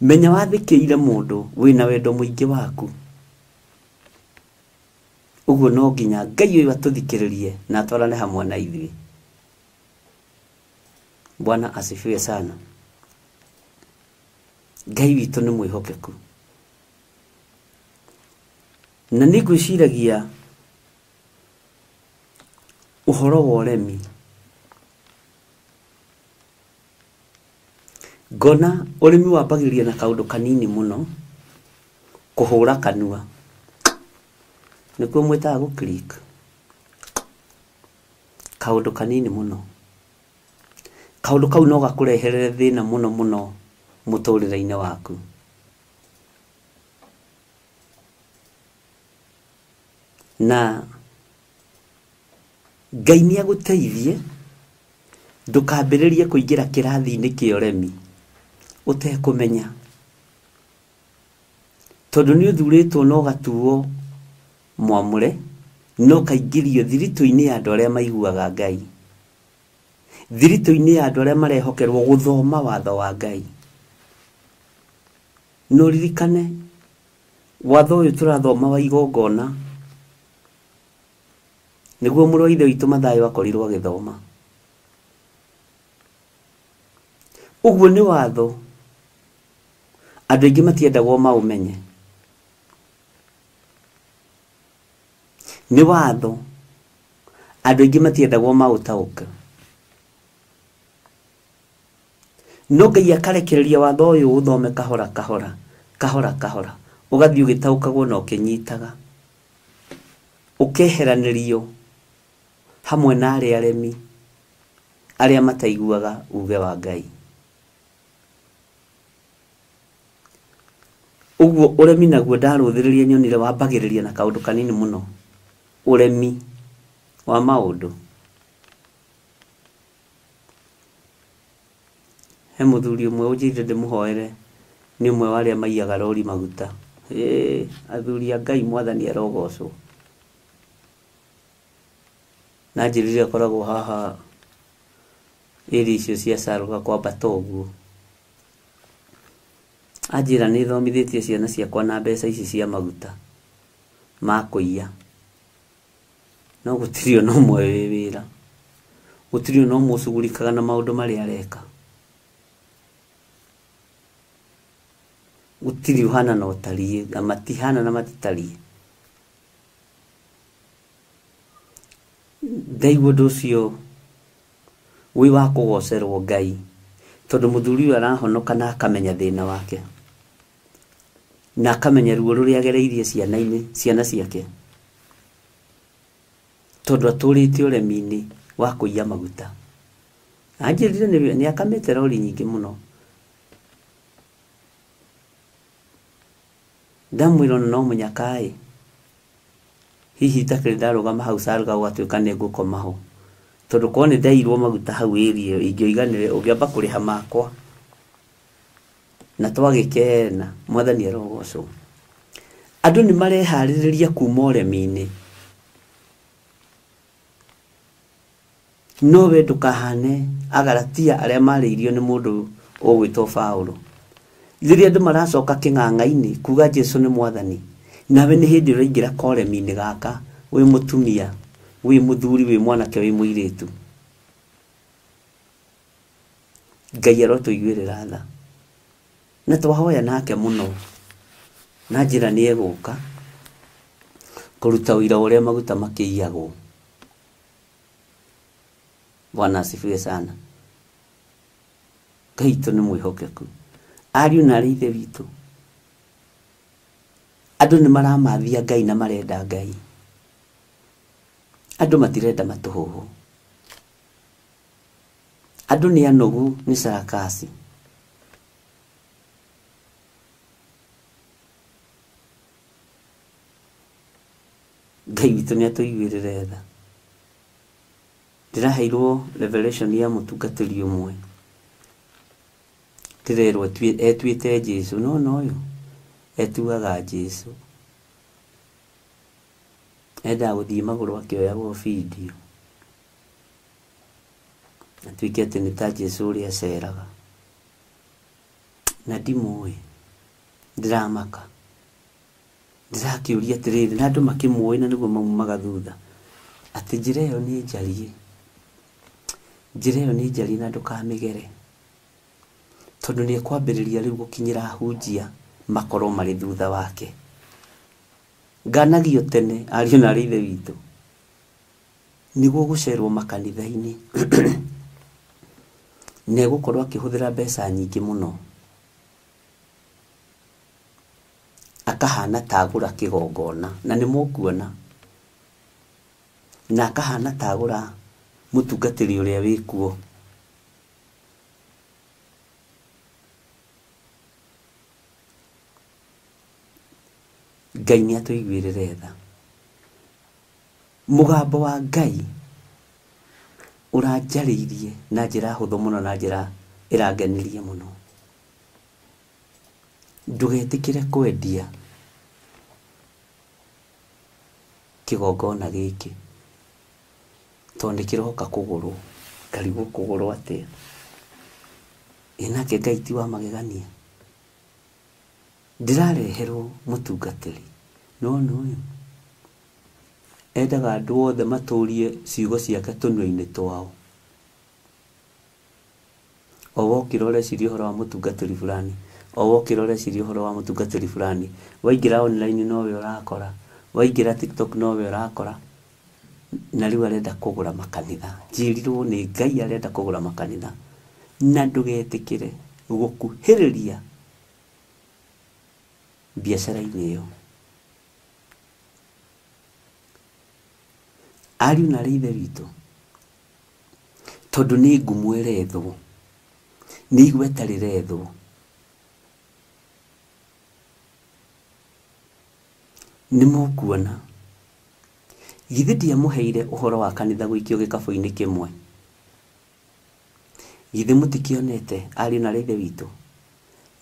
Menya wathĩkĩire mũndũ wĩna wendo mũingĩ waku. Ũguo no nginya Ngai ũyũ atũthikĩrĩrie na atwarane hamwe na ithuĩ. Bwana asifiwe sana. Ngai witũ nĩ mwĩhokeku. Na nĩ ngwĩciragia ũhoro wa ũremi. Ngona ũrĩmi wambagĩrĩria na kaũndũ kanini mũno, kũhũra kanua. Nĩkuo mwĩtaga gũ click. Kaũndũ kanini mũno. Kaũndũ kau no gakũreherere thĩna mũno mũno mũtũrĩre-inĩ waku. Na Ngai nĩ agũteithie ndũkambĩrĩrie kũingĩra kĩrathi-inĩ kĩa ũremi ũtekũmenya, tondũ nĩ ũthurĩtwo na ũgatuo mwamũre na ũkaingĩrio thiritũ-inĩ ya andũ arĩa maiguaga Ngai, thiritũ-inĩ ya andũ arĩa marehokerwo gũthoma watho wa Ngai. No ririkane watho ũyũ tũrathoma wa igongona nĩguo mũrũ wa ithe witũ Mathayo akorirwo agĩthoma. Ũguo nĩ watho andũ aingĩ matiendagwo maũmenye. Nĩ watho andũ aingĩ matiendagwo maũtaũke. No Ngai akarekereria watho ũyũ ũthome kahora kahora kahora kahora, ũgathiĩ ũgĩtaũkagwo na ũkĩnyitaga, ũkeheranĩrio hamwe na arĩa aremi arĩa mataiguaga uge wa Ngai. Ũguo ũremi naguo ndarũthĩrĩria nyonire wambagĩrĩria na kaũndũ kanini mũno, ũremi wa maũndũ. He mũthuri ũmwe ũnjĩrire ndĩmũhoere, nĩ ũmwe wa arĩa maiyaga rori maguta. Athuri a Ngai mwathani arogocwo. Na njĩrire akoragwo haha ĩrĩ icio cia Salga kwambata ũguo. Anjĩra nĩ thomithĩtie ciana ciakwa na mbeca ici cia maguta ma kũiya, no gũtirĩ ona ũmwe wĩ wĩra, gũtirĩ ona ũmwe ũcugurikaga na maũndũ marĩa areka, gũtirĩ ũhana na ũtariĩ, na matihana na matitariĩ. Ndaigua ũndũ ũcio wĩ wa kũgocerwo Ngai, tondũ mũthuri ũyũ arahonoka na akamenya thĩna wake, na akamenya ruo rũrĩa agereirie ciana-inĩ, ciana ciake, tondũ atũrĩte ũremi-inĩ wa kũiya maguta. Anjĩrire nĩ akamĩte rori nyingĩ mũno. Ndamwĩra ona no mũnyaka-ĩ, hihi itakĩrĩ ndarũgama hau Salga gũgatuĩka nĩ ngũkoma ho, tondũ korwo nĩ ndairwo maguta hau ĩria ĩyo ingĩoiganĩre ũngĩamba kũrĩha makwa na twagĩkena. Mwathani arogocwo. Andũ nĩ mareharĩrĩria kuma ũremi-inĩ, no we ndũkahane Agalatia arĩa marĩirio nĩ mũndũ ũgwĩtwo Paũlũ. Rĩrĩa andũ maracoka kĩng'ang'a-inĩ kuga Jesu nĩ mwathani, nawe nĩ hĩndĩ ũraingĩra koremi-inĩ gaka, wĩ mũtumia, wĩ mũthuri, wĩ mwanake, wĩ mũirĩtu. Ngai arotũiguĩrĩra tha. Na twahoya nake mũno, na njĩra nĩ egũka kũruta ũira ũrĩa maguta makĩiyagwo. Bwana asifiwe sana. Ngai witũ nĩ mwĩhokeku. Ariũ na arĩ ithe witũ, andũ nĩ maramathia Ngai na marenda Ngai. Andũ matirenda matũhũhũ. Andũ nĩ anogu nĩ sarakasi. Ngai witũ nĩ atũiguĩrĩre tha. Ndĩraheirwo revelation ya mũtungatĩri ũmwe, ndĩrerwo etuĩte Jesu, no no ũyũ etuaga Jesu. Endaga gũthiĩ magũrũ akĩoyagwo video, atuĩke atĩ nĩ ta Jesu ũrĩa aceraga. Na ndimũĩ, ndĩramaka, ndĩrakĩũria atĩrĩrĩ, na andũ makĩmũĩ na nĩguo maumaga thutha, atĩ njĩra ĩyo nĩ njariĩ. Njĩra ĩyo nĩ njariĩ na ndũkamĩgere, tondũ nĩ ekwambĩrĩria rĩu gũkinyĩra ahunjia makorwo marĩ thutha wake. Nganagio tene ariũ na arĩ ithe witũ, nĩguo gũcerwo makanitha-inĩ na egũkorwo akĩhũthĩra mbeca nyingĩ mũno, akahana ta agũra kĩgongona, na nĩ mũkuona, na akahana ta agũra mũtungatĩri ũrĩa wĩkuo. Ngai nĩ atũiguĩrĩre tha. Mũgambo wa Ngai ũranjarĩirie na njĩra hũthũ mũno, na njĩra ĩrangenirie mũno. Ndũgetĩkĩre kwendia kĩgongona gĩkĩ, tondũ nĩ kĩroka kũgũrwo. Ngarigwo kũgũrwo atĩa? Ĩ nake Ngai ti wa magegania. Ndĩrareherwo mũtungatĩri, nĩwona ũyũ endaga andũ othe matũrie ciugo ciake tũnua-inĩ twao. O wokĩra ũreciria ũhoro wa mũtungatĩri fulani, o wokĩra ũreciria ũhoro wa mũtungatĩri fulani, waingĩra online nowe ũrakora, waingĩra TikTok nowe ũrakora, na rĩu arenda kũgũra makanitha. Njĩrirwo nĩ Ngai arenda kũgũra makanitha, na ndũgetĩkĩre gũkuhĩrĩria biacara-inĩ ĩyo. Ariũ na arĩ ithe witũ, tondũ nĩ ngumo ĩrethwo, nĩ igweta rĩrethwo, nĩ mũkuona. Githĩ ndiamũheire ũhoro wa kanitha gũikio gĩkabũ-inĩ kĩmwe? Githĩ mũtikĩonete ariũ na arĩ ithe witũ?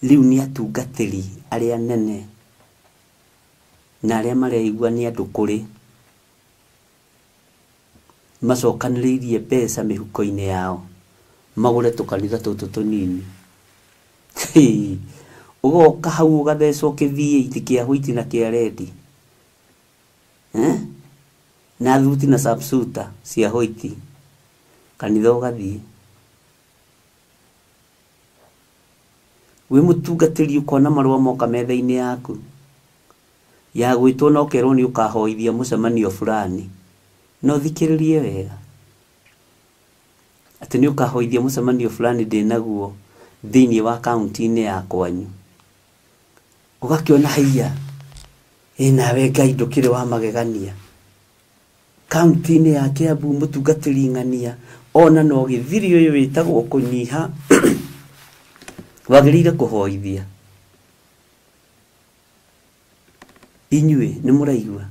Rĩu nĩ atungatĩri arĩa nene na arĩa mareigua nĩ andũ kũrĩ, macokanĩrĩirie mbeca mĩhuko-inĩ yao magũre tũkanitha tũtũ tũnini. Ũgoka hau ũgathecwo kĩ-V8 kĩa white na kĩa red, na thuti na subsuta cia white, kanitha ũgathiĩ. Wĩ mũtungatĩri ũkona marũa moka metha-inĩ yaku ya gwĩtwo na ũkerwo nĩ ũkahoithia mũcemanio fulani, no thikĩrĩrie wega atĩ nĩ ũkahoithia mũcemanio fulani ndĩnaguo thĩinĩ wa kaunti-inĩ ya kwanyu. Ũgakĩona haiya, ĩ nawe Ngai ndũkĩrĩ wa magegania. Kaunti-inĩ ya Kiambu mũtungatĩri ng'ania ona no gĩthiri ũyũ wĩtagwo kũnyiha wagĩrĩire kũhoithia. Inyuĩ nĩ mũraigua?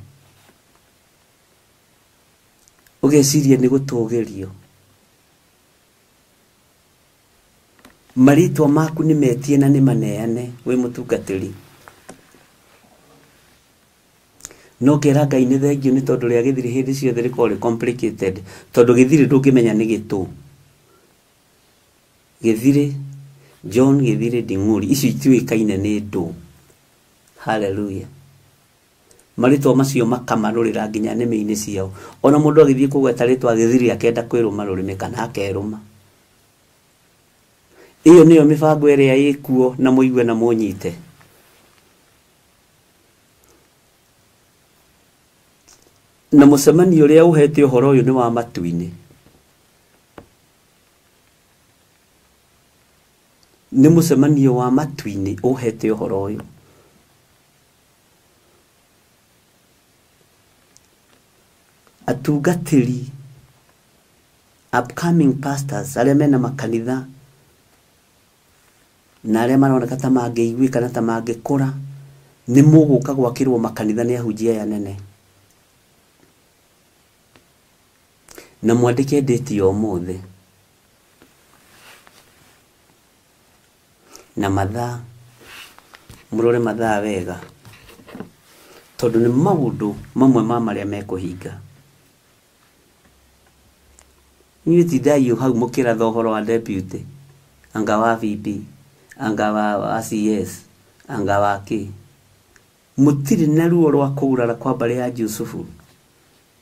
Ũgeciria nĩ gũtũgĩrio. Marĩtwa maku nĩ metie na nĩ maneane wĩ mũtungatĩri. No kera Ngai nĩ thengio nĩ tondũ rĩa gĩthiri hĩndĩ ciothe rĩkoragwo rĩ complicated, tondũ gĩthiri ndũngĩmenya nĩ gĩtũ. Gĩthiri John Gĩthiri Nding'uri, icio itiũĩkaine nĩ ndũ. Hallelujah. Marĩtwa macio makamarũrĩra nginya nĩmĩ-inĩ ciao. Ona mũndũ agĩthiĩ kũgweta rĩtwa Gĩthiri akenda kwĩrũma rũrĩmĩ kana akerũma. Ĩyo nĩyo mĩbango ĩrĩa ĩkuo, na mũigue na mũnyite. Na mũcemanio ũrĩa ũhete ũhoro ũyũ nĩ wa matu-inĩ. Nĩ mũcemanio wa matu-inĩ ũhete ũhoro ũyũ. Atungatĩri, upcoming pastors arĩa mena makanitha na arĩa maroneka ta mangĩiguĩka na ta mangĩkũra, nĩ mũgũka gwakĩrwo makanitha nĩ ahunjia aya nene. Na mwandĩke date ya ũmũthĩ na mathaa, mũrore mathaa wega, tondũ nĩ maũndũ mamwe ma marĩa mekũhinga. Inyuĩ tindai hau mũkĩratha ũhoro wa deputy, anga wa VP, anga wa CS, anga wa kĩ. Mũtirĩ na ruo rwa kũgurara kwa mbarĩ ya Jusufu.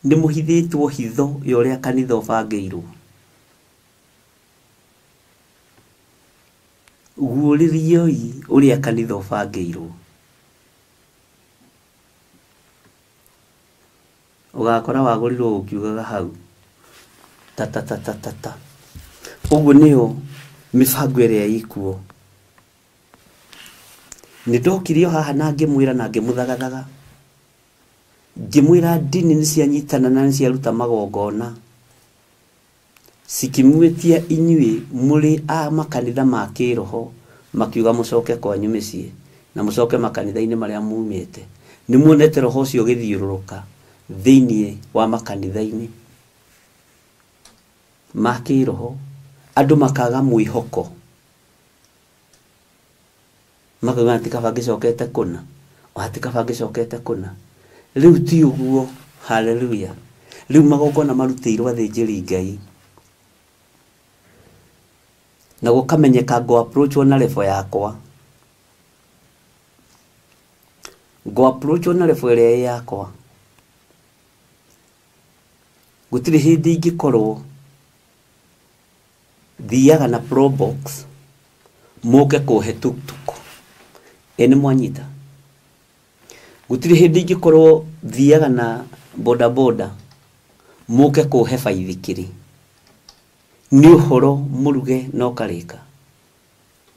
Nĩ mũhithĩtwo hitho ya ũrĩa kanitha ũbangĩirwo. Guũrĩrioi ũrĩa kanitha ũbangĩirwo. Ũgakora wagũrirwo ũkiugaga hau ta ta ta ta ta ta. Ũguo nĩyo mĩbango ĩrĩa ĩkuo. Nĩ ndokire o haha na ngĩmwĩra na ngĩmũthagathaga. Ngĩmwĩra ndini nĩ cianyitana na nĩ ciaruta magongona. Cikĩmwĩtia inyuĩ mũrĩ a makanitha ma kĩroho, makiuga mũcoke kwanyu mĩciĩ na mũcoke makanitha-inĩ marĩa mumĩte. Nĩ muonete roho ũcio ũgĩthiũrũrũka thĩinĩ wa makanitha-inĩ ma kĩroho, andũ makaga mwĩhoko, makauga ti kaba ngĩcokete kũna, ti kaba ngĩcokete kũna. Rĩu ti ũguo. Haleluya. Rĩu magongona marutĩirwo athĩnjĩri Ngai na gũkamenyeka ngo approach na level yakwa, ngo approach na level ĩrĩa ĩ yakwa. Gũtirĩ hĩndĩ ingĩkorwo thiaga na Probox mũke kũhe tuktuk. Ĩ nĩ mwanyita? Gũtirĩ hĩndĩ ingĩkorwo thiaga na boda boda mũke kũhe baithikiri. Nĩ ũhoro mũruge na ũkarĩka.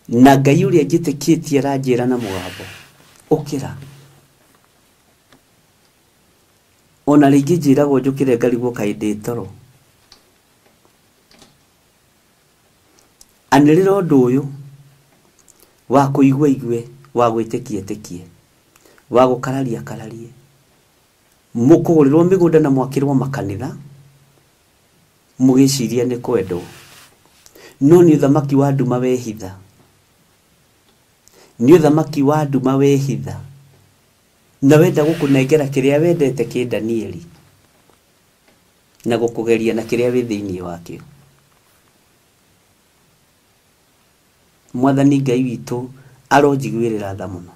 Na Ngai ũrĩa njĩtĩkĩtie aranjĩra na mũgambo, ũkĩra. Ona rĩngĩ njĩragwo njũkĩre ngarigwo kaĩ ndĩ toro. Anĩrĩra ũndũ ũyũ wa kũigua igue, wa gwĩtĩkia ĩtĩkie, wa gũkararia kararie. Mũkũgũrĩrwo mĩgũnda na mwakĩrwo makanitha, mũgĩciria nĩ kwendwo. No nĩ ũthamaki wa nduma wehitha. Nĩ ũthamaki wa nduma wehitha. Na wenda gũkũnengera kĩrĩa wendete kĩ Danieli, na gũkũgeria na kĩrĩa wĩ thĩinĩ wakĩo. Mwathani Ngai witũ aronjiguĩrĩra tha mũno.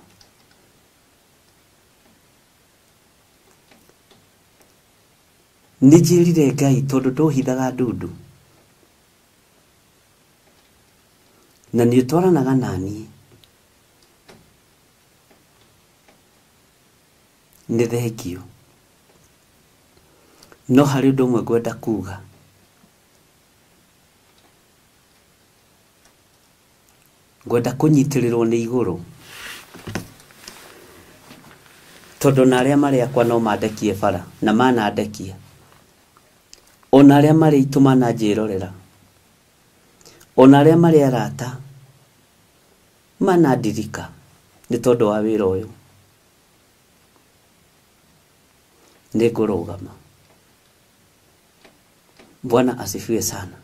Nĩ njĩrire Ngai tondũ ndũhithaga ndundu, na nĩ ũtwaranaga naniĩ. Nĩ thengio. No harĩ ũndũ ũmwe ngwenda kuga. Ngwenda kũnyitĩrĩrwo nĩ igũrũ, tondũ na arĩa marĩ akwa no mandekie bara na manandekia. Ona arĩa marĩ aitũ mananjĩrorera, ona arĩa marĩ arata manandirika nĩ tondũ wa wĩra ũyũ. Nĩ ngũrũgama. Bwana asifiwe sana.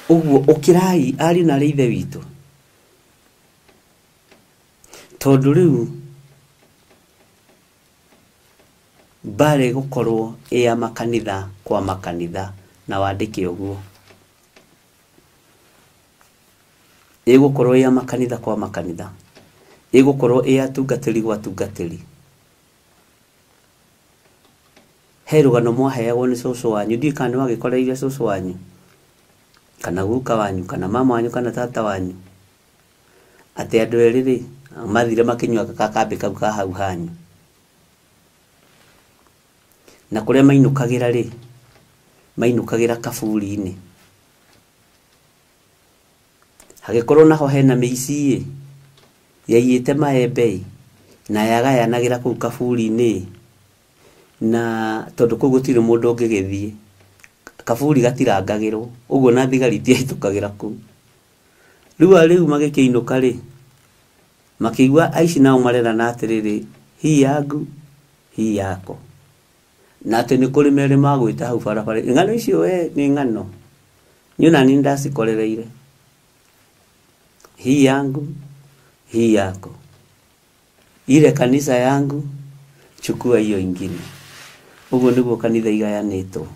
Ũguo ũkĩrai ariũ na arĩ ithe witũ, tondũ rĩu mbara ĩgũkorwo ĩ ya makanitha kwa makanitha, na wandĩke ũguo. Ĩgũkorwo ĩ ya makanitha kwa makanitha, ĩgũkorwo ĩ ya atungatĩri gwa atungatĩri. He rũgano mwaheagwo nĩ cũcũ wanyu, ndiũĩ kana nĩ wagĩkoreire cũcũ wanyu, kana guka wanyu, kana mama wanyu, kana tata wanyu, atĩ andũ erĩ rĩ mathire makĩnyua gakambĩ kau ka hau hanyu, na kũrĩa mainũkagĩra rĩ, mainũkagĩra kaburi-inĩ. Hagĩkorwo naho hena mĩici ĩ yaiyĩte maembe ĩ, na yagayanagĩra kũu kaburi-inĩ, na tondũ kũu gũtirĩ mũndũ ũngĩgĩthiĩ, kaburi gatirangagĩrwo, ũguo na thigari itiahĩtũkagĩra kũu. Rĩu rĩu magĩkĩinũka rĩ, makĩigua aici nao marerana atĩrĩrĩ, hii yangu hii yako, na atĩ nĩ kũrĩ merĩ magwĩta hau barabara. Ng'ano icio we nĩ ng'ano, niĩ ona niĩ nĩndacikorereire. Hii yangu hii yako, ile kanisa yangu chukua hiyo ingine. Ũguo nĩguo kanitha igayanĩtwo,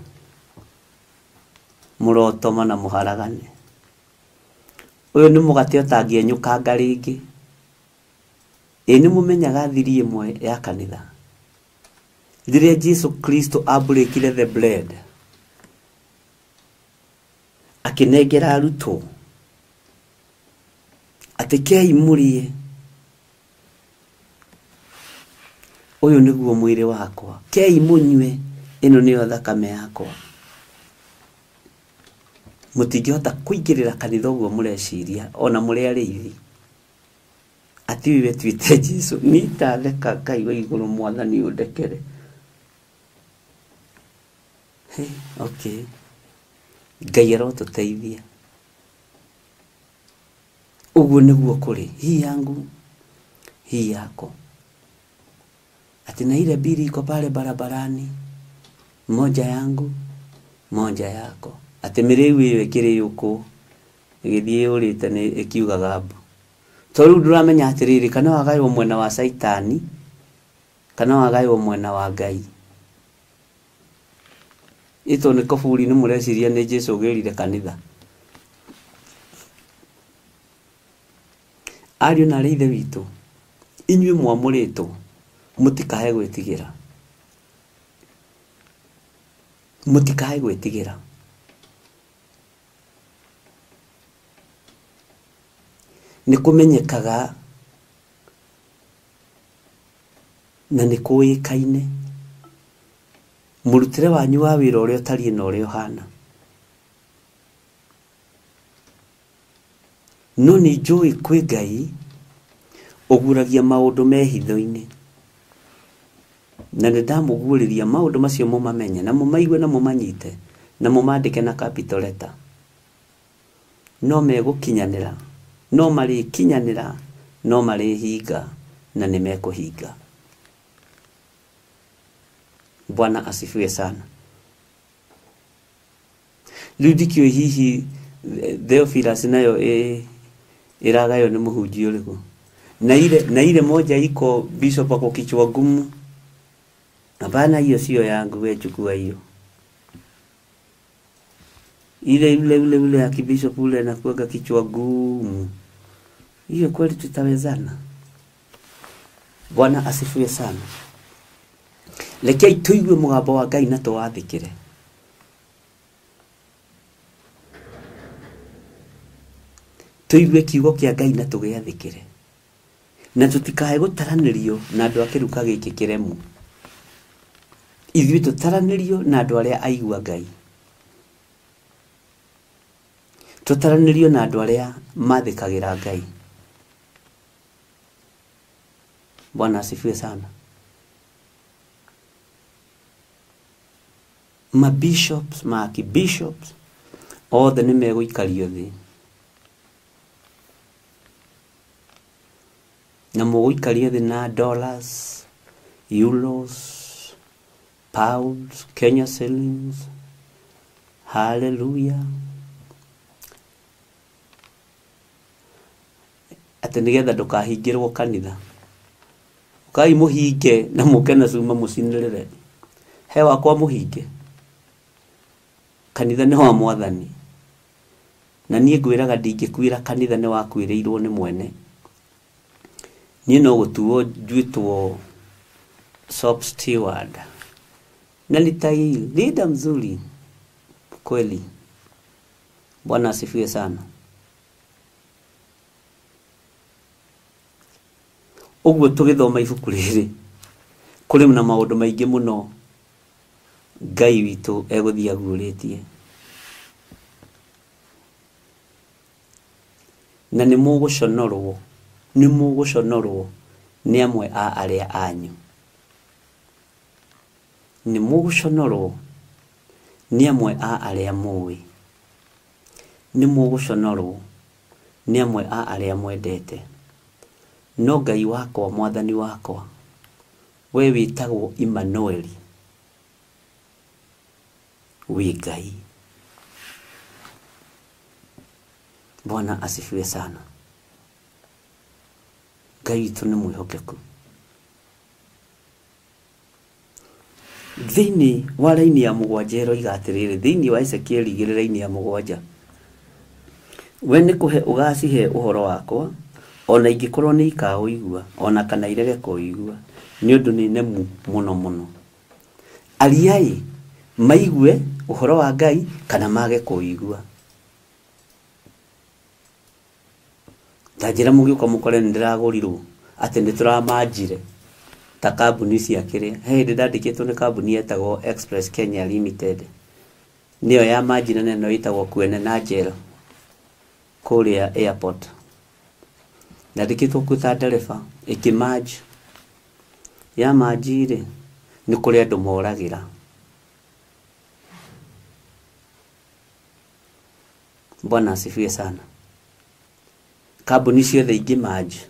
mũrotoma na mũharagane. Ũyũ nĩ mũgate ũtangĩenyũkanga rĩngĩ. Ĩ nĩ mũmenyaga thiri ĩmwe ya kanitha, rĩrĩa Jesu Kristo abreakire the bread akĩnengera arutwo, Atĩ kei mũrĩe, ũyũ nĩguo mwĩrĩ wakwa, kei mũnyue, ĩno nĩyo thakame yakwa. Mũtingĩhota kũingĩrĩra kanitha ũguo mũreciria ona mũrĩ arĩithi. Ati ũyũ etuĩte Jesũ, niĩ ndatheka Ngai wa igũrũ mwathani ũndekere. Hey, okay. Ngai arotũteithia. Ũguo nĩguo kũrĩ, hii yangu hii yako. Ati na ile mbili iko pale barabarani, moja yangu moja yako. Ati mĩrĩu ĩyo ĩkĩrĩũkwo ĩgĩthiĩ yũrĩte nĩ ĩkiugaga mbu. Tondũ rĩu ndũramenya atĩrĩrĩ, kana wagaywo mwena wa Caitani kana wagaywo mwena wa Ngai. Ĩto nĩ koburi nĩ mũreciria nĩ Jesũ ũgĩrire kanitha. Ariũ na arĩ ithe witũ, inyuĩ mwamũrĩtwo mũtikae gwĩtigĩra. Mũtikae gwĩtigĩra. Nĩ kũmenyekaga na nĩ kũĩkaine mũrutĩre wanyu wa wĩra ũrĩa ũtariĩ na ũrĩa ũhana. No nĩ njũĩ kwĩ Ngai ũguragia maũndũ me hitho-inĩ, na nĩ ndamũguũrĩria maũndũ macio mũmamenye na mũmaigue na mũmanyite na mũmandĩke na capital letter. No megũkinyanĩra, no marĩkinyanĩra, no marĩhinga na nĩ mekũhinga. Bwana asifiwe sana. Rĩu ndikĩũĩ hihi Theophilus nayo ĩragaywo nĩ mũhunjia ũrĩkũ. Na ile moja iko bishop ako kichwa gumu. Hapana, hiyo sio yangu, wewe chukua hiyo. Ile ule ule ule ya kibishop ule anakuwaga kichwa gumu. Hiyo kweli tutawezana? Bwana asifiwe sana. Rekei tuigue mũgambo wa Ngai na tũwathĩkĩre. Tuigue kiugo kĩa Ngai na tũgĩathĩkĩre. Na tũtikae gũtaranĩrio na andũ a kĩruka gĩkĩ kĩremu. Ithuĩ tũtaranĩrio na andũ arĩa aigua Ngai. Tũtaranĩrio na andũ arĩa mathĩkagĩra Ngai. Bwana asifiwe sana. Ma bishops, ma archbishops, othe nĩ megũikario thĩ. Na mũgũikario thĩ na dollars, euros, pounds, Kenya shillings. Hallelujah. Atĩ nĩgetha ndũkahingĩrwo kanitha. Ũkai mũhinge na mũke na cuma mũcinĩrĩre. He wakwa mũhinge. Kanitha nĩ wa mwathani. Na niĩ ngwĩraga ndingĩkuĩra kanitha nĩ wakuĩrĩirwo nĩ mwene. Niĩ no gũtuo njuĩtwo shop steward. Na nitalinda mzuri kweli. Bwana asifiwe sana. Ũguo tũgĩthoma ibuku rĩrĩ kũrĩ na maũndũ maingĩ mũno Ngai witũ egũthiĩ aguũrĩtie. Na nĩ mũgũconorwo, nĩ mũgũconorwo nĩ amwe a arĩa anyu. Nĩ mũgũconorwo nĩ amwe a arĩa mũĩ. Nĩ mũgũconorwo nĩ amwe a arĩa mwendete. No Ngai wakwa, mwathani wakwa, we wĩtagwo Immanueli, wĩ Ngai. Bwana asifiwe sana. Ngai witũ nĩ mwĩhokeku. Thĩinĩ wa raini ya mũgwanja ĩroiga atĩrĩrĩ, thĩinĩ wa Ezekieli igĩrĩ raini ya mũgwanja, we nĩ kũhe ũgacihe ũhoro wakwa, ona ingĩkorwo nĩ ikaũigua ona kana irege kũigua, nĩ ũndũ nĩ nemu mũno mũno. Ariai maigue ũhoro wa Ngai kana mage kũigua. Ta njĩra mũgĩũka mũkore nĩ ndĩragũrirwo atĩ nĩ tũramanjire ta kambuni cia kĩrĩa. He hĩndĩ ndandĩkĩtwo nĩ kambuni yetagwo Express Kenya Limited, nĩyo ya manjire na ĩno ĩtagwo Kwene na Njero kũrĩa airport. Ndandĩkĩtwo kuo ta ndereba, ĩkĩmanji. Ya manji rĩ, nĩ kũrĩ andũ moragĩra. Bwana asifiwe sana. Kambuni ciothe ingĩmanji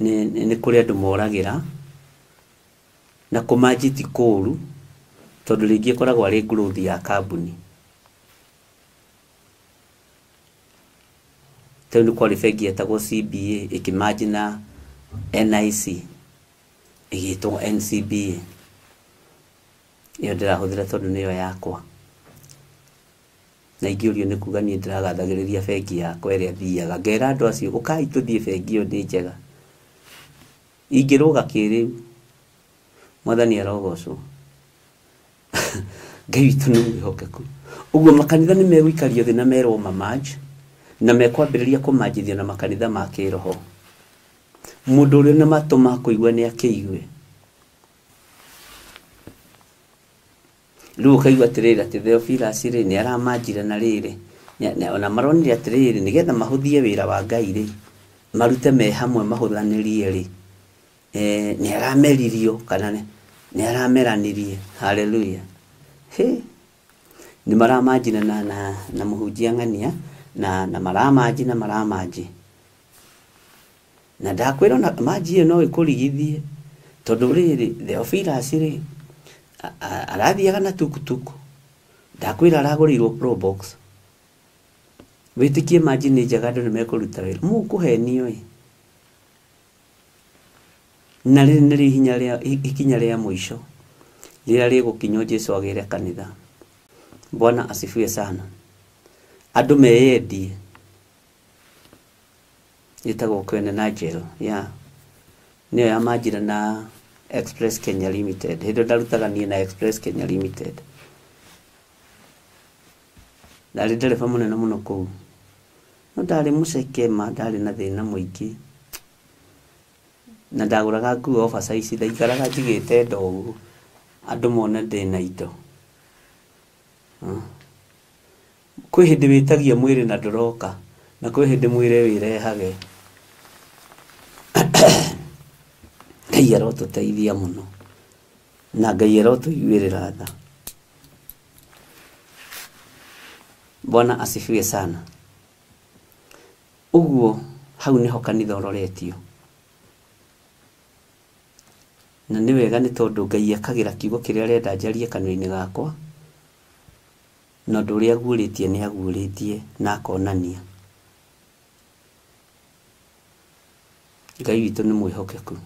nĩ kũrĩ andũ moragĩra, na kũmanji ti kũũru tondũ rĩngĩ ĩkoragwo arĩ growth ya kambuni. Rĩu nĩ kwarĩ bengi yetagwo CBA ĩkĩmanji na NIC ĩgĩtwo NCBA. Ĩyo ndĩrahũthĩra tondũ nĩyo yakwa. Na ingĩũrio nĩ kuga niĩ ndĩragathagĩrĩria bengi yakwa ĩrĩa thiaga. Ngera andũ acio ũkai tũthiĩ bengi ĩyo nĩ njega. Ingĩrũga kĩrĩu, Mwathani arogocwo. Ngai witũ nĩ mwĩhokeku. Ũguo makanitha nĩ megũikario thĩ na merwo mamanji, na mekwambĩrĩria kũmanjithio na makanitha ma kĩroho. Mũndũ ũrĩa na matũ ma kũigua nĩ akĩigue. Rĩu ũkaigua atĩrĩrĩ atĩ Theophilus rĩ nĩ aramanjire na rĩrĩ, ona maronire atĩrĩrĩ nĩgetha mahũthie wĩra wa Ngai rĩ, marute me hamwe mahũthanĩrie rĩ, nĩ arameririo kana nĩ arameranirie. Hallelujah. He, nĩ maramanjire na mũhunjia ng'ania, na maramanji na maramanji. Na ndakwĩra ona manji ĩyo no ĩkũrigithie tondũ rĩrĩ Theophilus rĩ arathiaga na tukutuku. Ndakwĩra aragũrĩirwo Probox. Wĩtĩkie manji nĩ njega, andũ nĩ mekũruta wĩra. Mũkũhenio ĩ. Na rĩrĩ nĩrĩo ihinya rĩa ikinya rĩa mũico rĩrĩa rĩgũkinywo Jesũ agĩre kanitha. Bwana asifiwe sana. Andũ meyendie. Ĩtagwo Kwene na Njero ya nĩyo ya manjira na Express Kenya Limited. Hĩndĩ ĩyo ndarutaga niĩ na Express Kenya Limited. Ndarĩ ndereba mũnene mũno kũu. No ndarĩ mũceke ma, ndarĩ na thĩna mũingĩ. Na ndagũraga nguo oversize, ndaikaraga njigĩte ndogo andũ mone ndĩna indo. Kwĩ hĩndĩ wĩtagia mwĩrĩ na ndũroka, na kwĩ hĩndĩ mwĩrĩ wĩrehage. Ngai arotũteithia mũno, na Ngai arotũiguĩrĩra tha. Bwana asifiwe sana. Ũguo hau nĩho kanitha ũroretio. Na nĩ wega nĩ tondũ Ngai ekagĩra kiugo kĩrĩa arenda njarie kanua-inĩ gakwa, na ũndũ ũrĩa aguũrĩtie nĩ aguũrĩtie na akonania. Ngai witũ nĩ mwĩhokeku.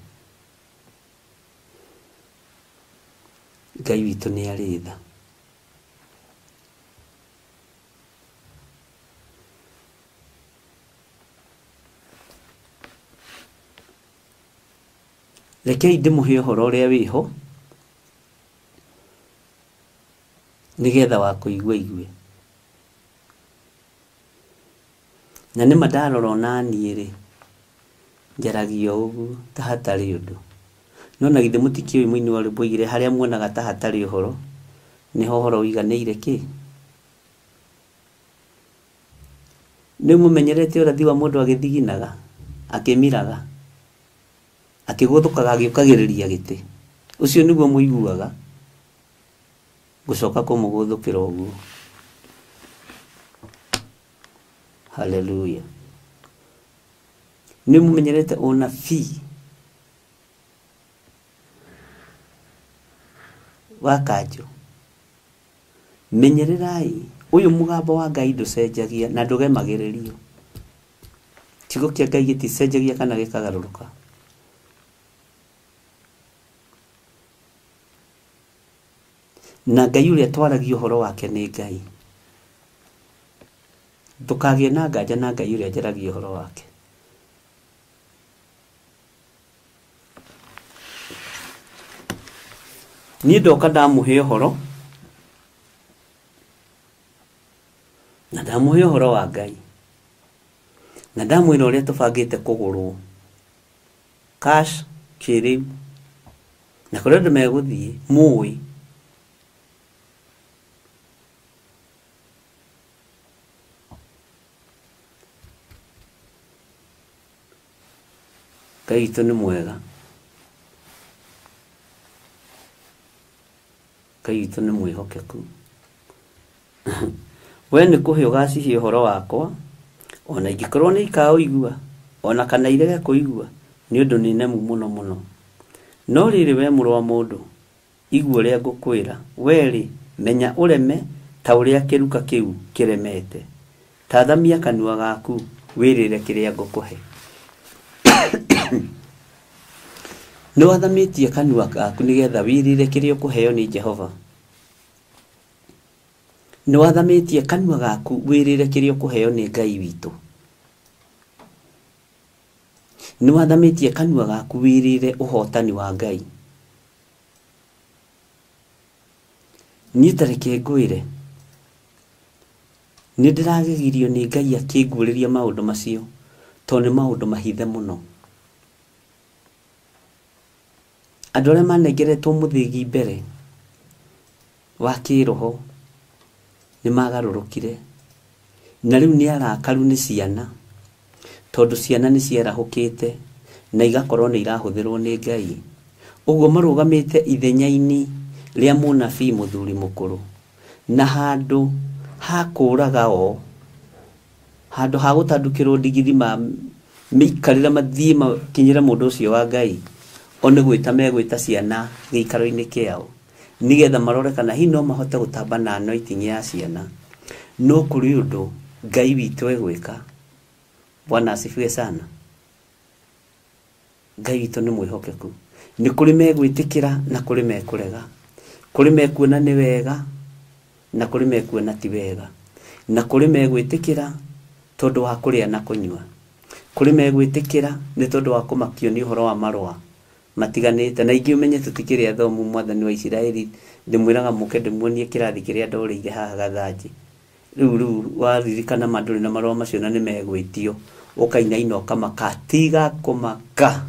Ngai witũ nĩ arĩ tha. Rekei ndĩmũhe ũhoro ũrĩa wĩho nĩgetha wa kũigua igue. Na nĩma ndarora ona niĩ rĩ, njaragia ũguo ta hatarĩ ũndũ. No na githĩ mũtikĩũĩ mũini wa rwĩmbo oigire harĩa muonaga ta hatarĩ ũhoro nĩho ũhoro ũiganĩire kĩ? Nĩ mũmenyerete ũrathi wa mũndũ agĩthiginaga, akĩmiraga, akĩgũthũkaga agĩũkagĩrĩria gĩtĩ. Ũcio nĩguo mũiguaga, ngũcoka kũmũgũthũkĩra ũguo. Hallelujah. Nĩ mũmenyerete ũnabii wa kanjũ. Menyererai ũyũ mũgambo wa Ngai ndũcenjagia na ndũgemagĩrĩrio. Kiugo kĩa Ngai gĩticenjagia kana gĩkagarũrũka. Na Ngai ũrĩa twaragia ũhoro wake nĩ Ngai. Ndũkagĩe na nganja na Ngai ũrĩa njaragia ũhoro wake. Niĩ ndoka ndamũhe ũhoro, na ndamũhe ũhoro wa Ngai. Na ndamwĩra ũrĩa tũbangĩte kũgũrwo cash kĩrĩu na kũrĩa andũ megũthiĩ mũĩ. Ngai witũ nĩ mwega, Ngai witũ nĩ mwĩhokeku. We nĩ kũhe ũgacihe ũhoro wakwa, ona ingĩkorwo nĩ ikaũigua ona kana irege kũigua, nĩ ũndũ nĩ nemu mũno mũno. No rĩrĩ, we mũrũ wa mũndũ, igua ũrĩa ngũkwĩra. We-rĩ, menya ũreme ta ũrĩa kĩruka kĩu kĩremete. Tathamia kanua gaku wĩrĩre kĩrĩa ngũkũhe. Nĩ wathamĩtie kanua gaku nĩgetha wĩrĩre kĩrĩa ũkũheo nĩ Jehova. Nĩ wathamĩtie kanua gaku wĩrĩre kĩrĩa ũkũheo nĩ Ngai witũ. Nĩ wathamĩtie kanua gaku wĩrĩre ũhotani wa Ngai. Niĩ ta reke ngwĩre, nĩ ndĩragegirio nĩ Ngai akĩnguũrĩria maũndũ macio, tondũ nĩ maũndũ mahithe mũno. Andũ arĩa manengeretwo mũthĩgi mbere wa kĩroho nĩ magarũrũkire, na rĩu nĩ arakaru nĩ ciana, tondũ ciana nĩ ciarahũkĩte na igakorwo nĩ irahũthĩrwo nĩ Ngai. Ũguo marũgamĩte ithenya-inĩ rĩa mũnabii mũthuri mũkũrũ, na handũ ha kũũraga o, handũ ha gũtandũkĩrwo ndigiri ma mĩikarĩre mathiĩ makinyĩre mũndũ ũcio wa Ngai, o nĩ gwĩta megwĩta ciana gĩikaro-inĩ kĩao, nĩgetha marore kana hihi no mahote gũtamba na anointing ya ciana. No kũrĩ ũndũ Ngai witũ egwĩka. Bwana asifiwe sana. Ngai witũ nĩ mwĩhokeku. Nĩ kũrĩ megwĩtĩkĩra na kũrĩ mekũrega, kũrĩ mekuona nĩ wega na kũrĩ mekuona ti wega, na kũrĩ megwĩtĩkĩra tondũ wa kũrĩa na kũnyua, kũrĩ megwĩtĩkĩra nĩ tondũ wa kũmakio nĩ ũhoro wa marũa matiganĩte. Na ingĩ ũmenye tũtikĩrĩ athomu. Mwathani wa Isiraeli ndĩmwĩraga mũke ndĩmuonie kĩrathi kĩrĩa ndorĩire haha Gathanjĩ. Rĩu waririkana ma ndũrĩ na marũa macio na nĩ megwĩtio, ũkainaina ũkamaka. Tiga kũmaka.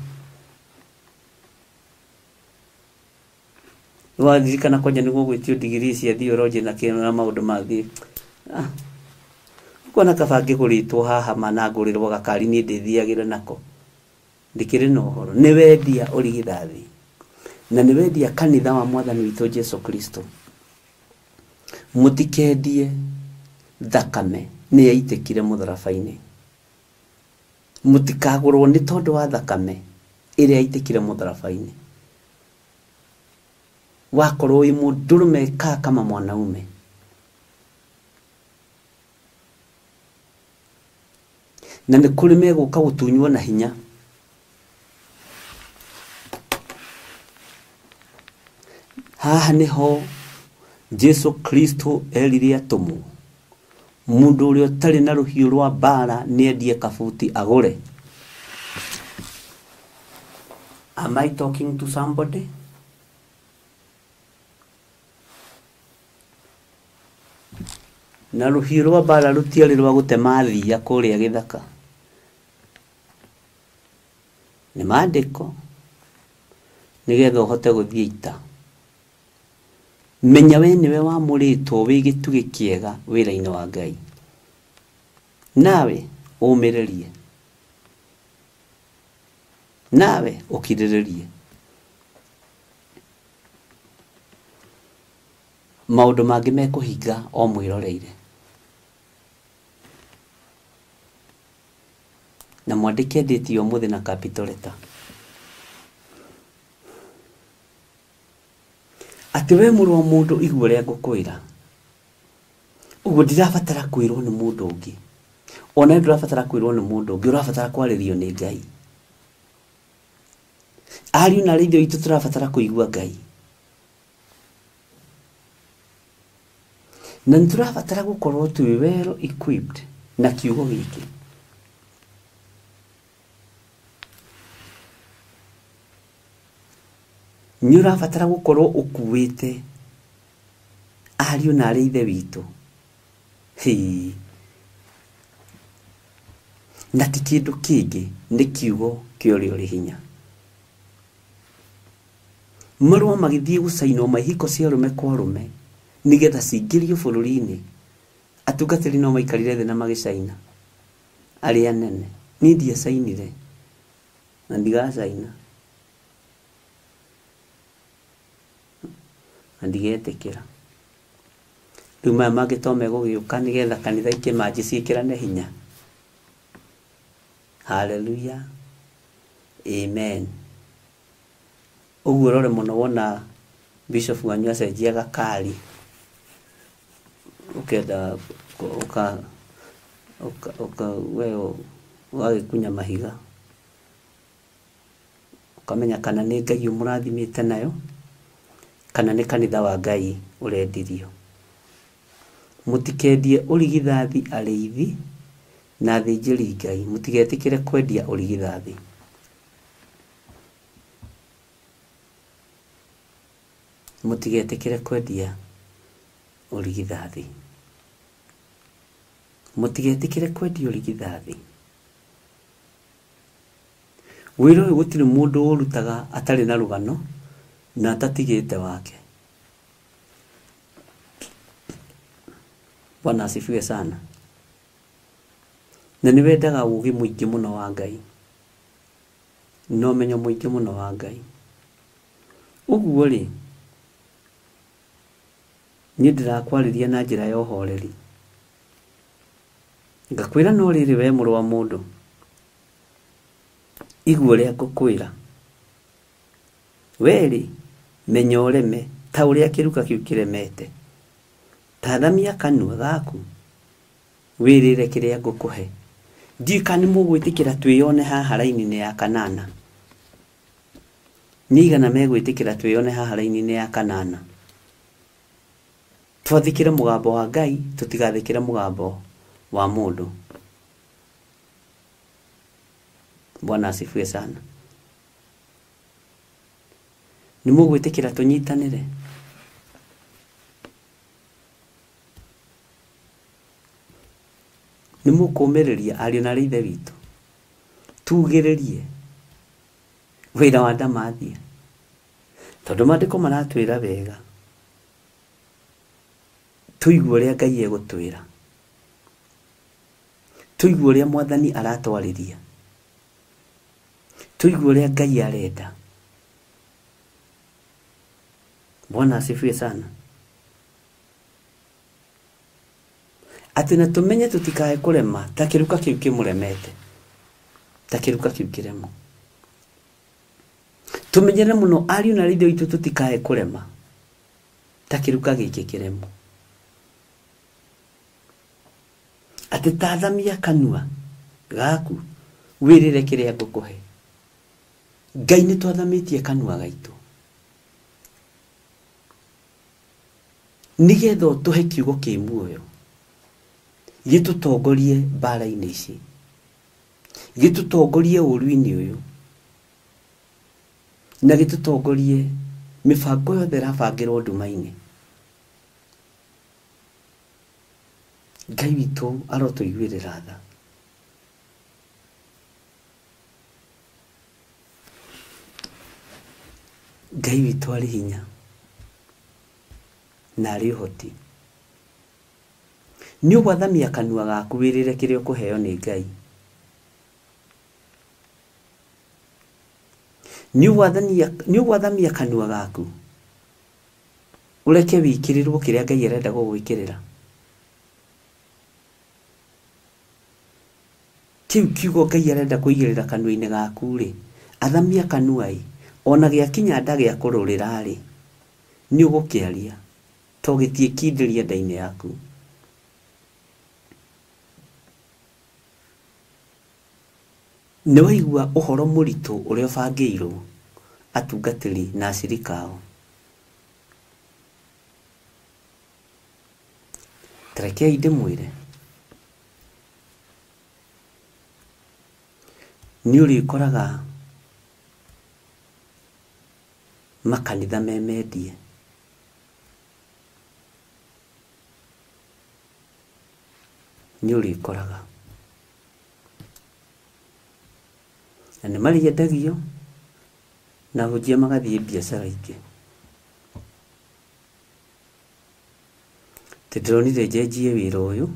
Waririkana kwanja nĩguo gwĩtio digirii cia theology na kĩno na maũndũ mangĩ. Ũkuona kaba ngĩgũrĩtwo haha ma na ngũrĩrwo gakari niĩ ndĩthiagĩra nako, ndĩkĩrĩ na ũhoro. Nĩ wendia ũrigithathi, na nĩ wendia kanitha wa Mwathani witũ Jesu Kristo. Mũtikendie thakame nĩ yaitĩkire mũtharaba-inĩ. Mũtikagũrwo nĩ tondũ wa thakame ĩrĩa yaitĩkire mũtharaba-inĩ. Wakorwo wĩ mũndũrũme kaa kama mwanaume, na nĩ kũrĩ megũka gũtunywo na hinya. Haha nĩho Jesu Kristo erire atũmwo, mũndũ ũrĩa ũtarĩ na rũhiũ rwa mbara nĩ endie kabuti agũre. Am I talking to somebody? Na rũhiũ rwa mbara rũtiarĩ rwa gũtema thiia kũrĩa gĩthaka. Nĩ maandĩko nĩgetha ũhote gũthiĩ ita. Menya we nĩwe wamũrĩtwo wĩ gĩtugĩ kĩega wĩra-inĩ wa Ngai. Nawe ũmĩrĩrie, nawe ũkirĩrĩrie. Maũndũ mangĩ mekũhinga o mwĩroreire. Na mwandĩke date ya ũmũthĩ na capital letter. Atĩ we mũrũ wa mũndũ, igua ũrĩa ngũkwĩra. Ũguo ndirabatara kwĩrwo nĩ mũndũ ũngĩ, ona ndũrabatara kwĩrwo nĩ mũndũ ũngĩ, ũrabatara kwarĩrio nĩ Ngai. Ariũ na arĩ ithe witũ tũrabatara kũigua Ngai, na nĩ tũrabatara gũkorwo twĩ well equipped na kiugo gĩkĩ. Nĩ ũrabatara gũkorwo ũkuĩte ariũ na arĩ ithe witũ. Hĩ. Na ti kĩndũ kĩngĩ nĩ kiugo kĩa ũrĩa ũrĩ hinya. Marũa magĩthiĩ gũcainwo ma ihiko cia arũme kwa arũme nĩgetha cingĩrio bũrũri-inĩ. Atungatĩri no maikarire thĩ na magĩcaina arĩa anene. Niĩ ndiacainire na ndigacaina na ndigetĩkĩra. Rĩu maya mangĩ to megũgĩũka nĩgetha kanitha ikĩmanji ciĩkĩrane hinya. Hallelujah, amen. Ũguo rore mũno wona bishop wanyu acenjia gakari ũkenda ũka ũka ũka we ũgagĩkunya mahiga ũkamenya kana nĩ Ngai ũmũrathimĩte nayo kana nĩ kanitha wa Ngai ũrendirio. Mũtikendie ũrigithathi arĩithi na athĩnjĩri Ngai, mũtigetĩkĩre kwendia ũrigithathi. Mũtigetĩkĩre kwendia ũrigithathi. Mũtigetĩkĩre kwendia ũrigithathi. Wĩra ũyũ gũtirĩ mũndũ ũrutaga atarĩ na rũgano na atatigĩte wake. Bwana asifiwe sana. Na nĩ wendaga ũũgĩ mũingĩ mũno wa Ngai na ũmenyo mũingĩ mũno wa Ngai. Ũguo rĩ, niĩ ndĩrakwarĩria na njĩra ya ũhoreri. Ngakwĩra no rĩrĩ we mũrũ wa mũndũ, igua ũrĩa ngũkwĩra. We rĩ, menya ũreme ta ũrĩa kĩruka kĩu kĩremete. Tathamia kanua gaku wĩrĩre kĩrĩa ngũkũhe. Ndiũĩ kana nĩ mũgwĩtĩkĩra twĩyone haha raini-inĩ ya kanana. Nĩ aigana megwĩtĩkĩra twĩyone haha raini-inĩ ya kanana. Twathĩkĩre mũgambo wa Ngai, tũtigathĩkĩre mũgambo wa mũndũ. Bwana asifiwe sana. Nĩ mũgwĩtĩkĩra tũnyitanĩre? Nĩ mũkũmĩrĩria ariũ na aarĩ a Ithe witũ? Tugĩrĩrie wĩra wa ndamathia, tondũ maandĩko maratwĩra wega tũigue ũrĩa Ngai egũtwĩra, tũigue ũrĩa Mwathani aratwarĩria, tũigue ũrĩa Ngai arenda. Bwana asifiwe sana. Atĩ na tũmenye tũtikae kũrema ta kĩruka kĩu kĩmũremete, ta kĩruka kĩu kĩremu. Tũmenyere mũno ariũ na aarĩ a Ithe witũ tũtikae kũrema ta kĩruka gĩkĩ kĩremu. Atĩ tathamia kanua gaku wĩrĩre kĩrĩa ngũkũhe. Ngai nĩ twathamĩtie kanua gaitũ nĩgetha ũtũhe kiugo kĩ muoyo gĩtũtongorie mbara-inĩ ici, gĩtũtongorie ũũru-inĩ ũyũ, na gĩtũtongorie mĩbango yothe ĩrabangĩrwo nduma-inĩ. Ngai witũ arotũiguĩrĩra tha. Ngai witũ arĩ hinya na arĩ ũhoti. Nĩ ũgwathamia kanua gaku wĩrĩre kĩrĩa ũkũheo nĩ Ngai. Nĩ ũgwathamia kanua gaku ũreke wĩkĩrĩrwo kĩrĩa Ngai arenda gũgwĩkĩrĩra. Kĩu kiugo Ngai arenda kũigĩrĩra kanua-inĩ gaku rĩ, athamia kanua ĩ, ona gĩakinya nda gĩa kũrũrĩra rĩ, nĩ ũgũkĩaria to gĩtiĩkindĩria nda-inĩ yaku. Nĩ waigua ũhoro mũritũ ũrĩa ũbangĩirwo atungatĩri na acirika ao. Ta rekei ndĩmwĩre, nĩ ũrĩkoraga makanitha me mendie. Nĩ ũrĩkoraga Na nĩ marĩendagio na ahunjia magathiĩ biacara ingĩ. Tĩndĩronire njenjie wĩra ũyũ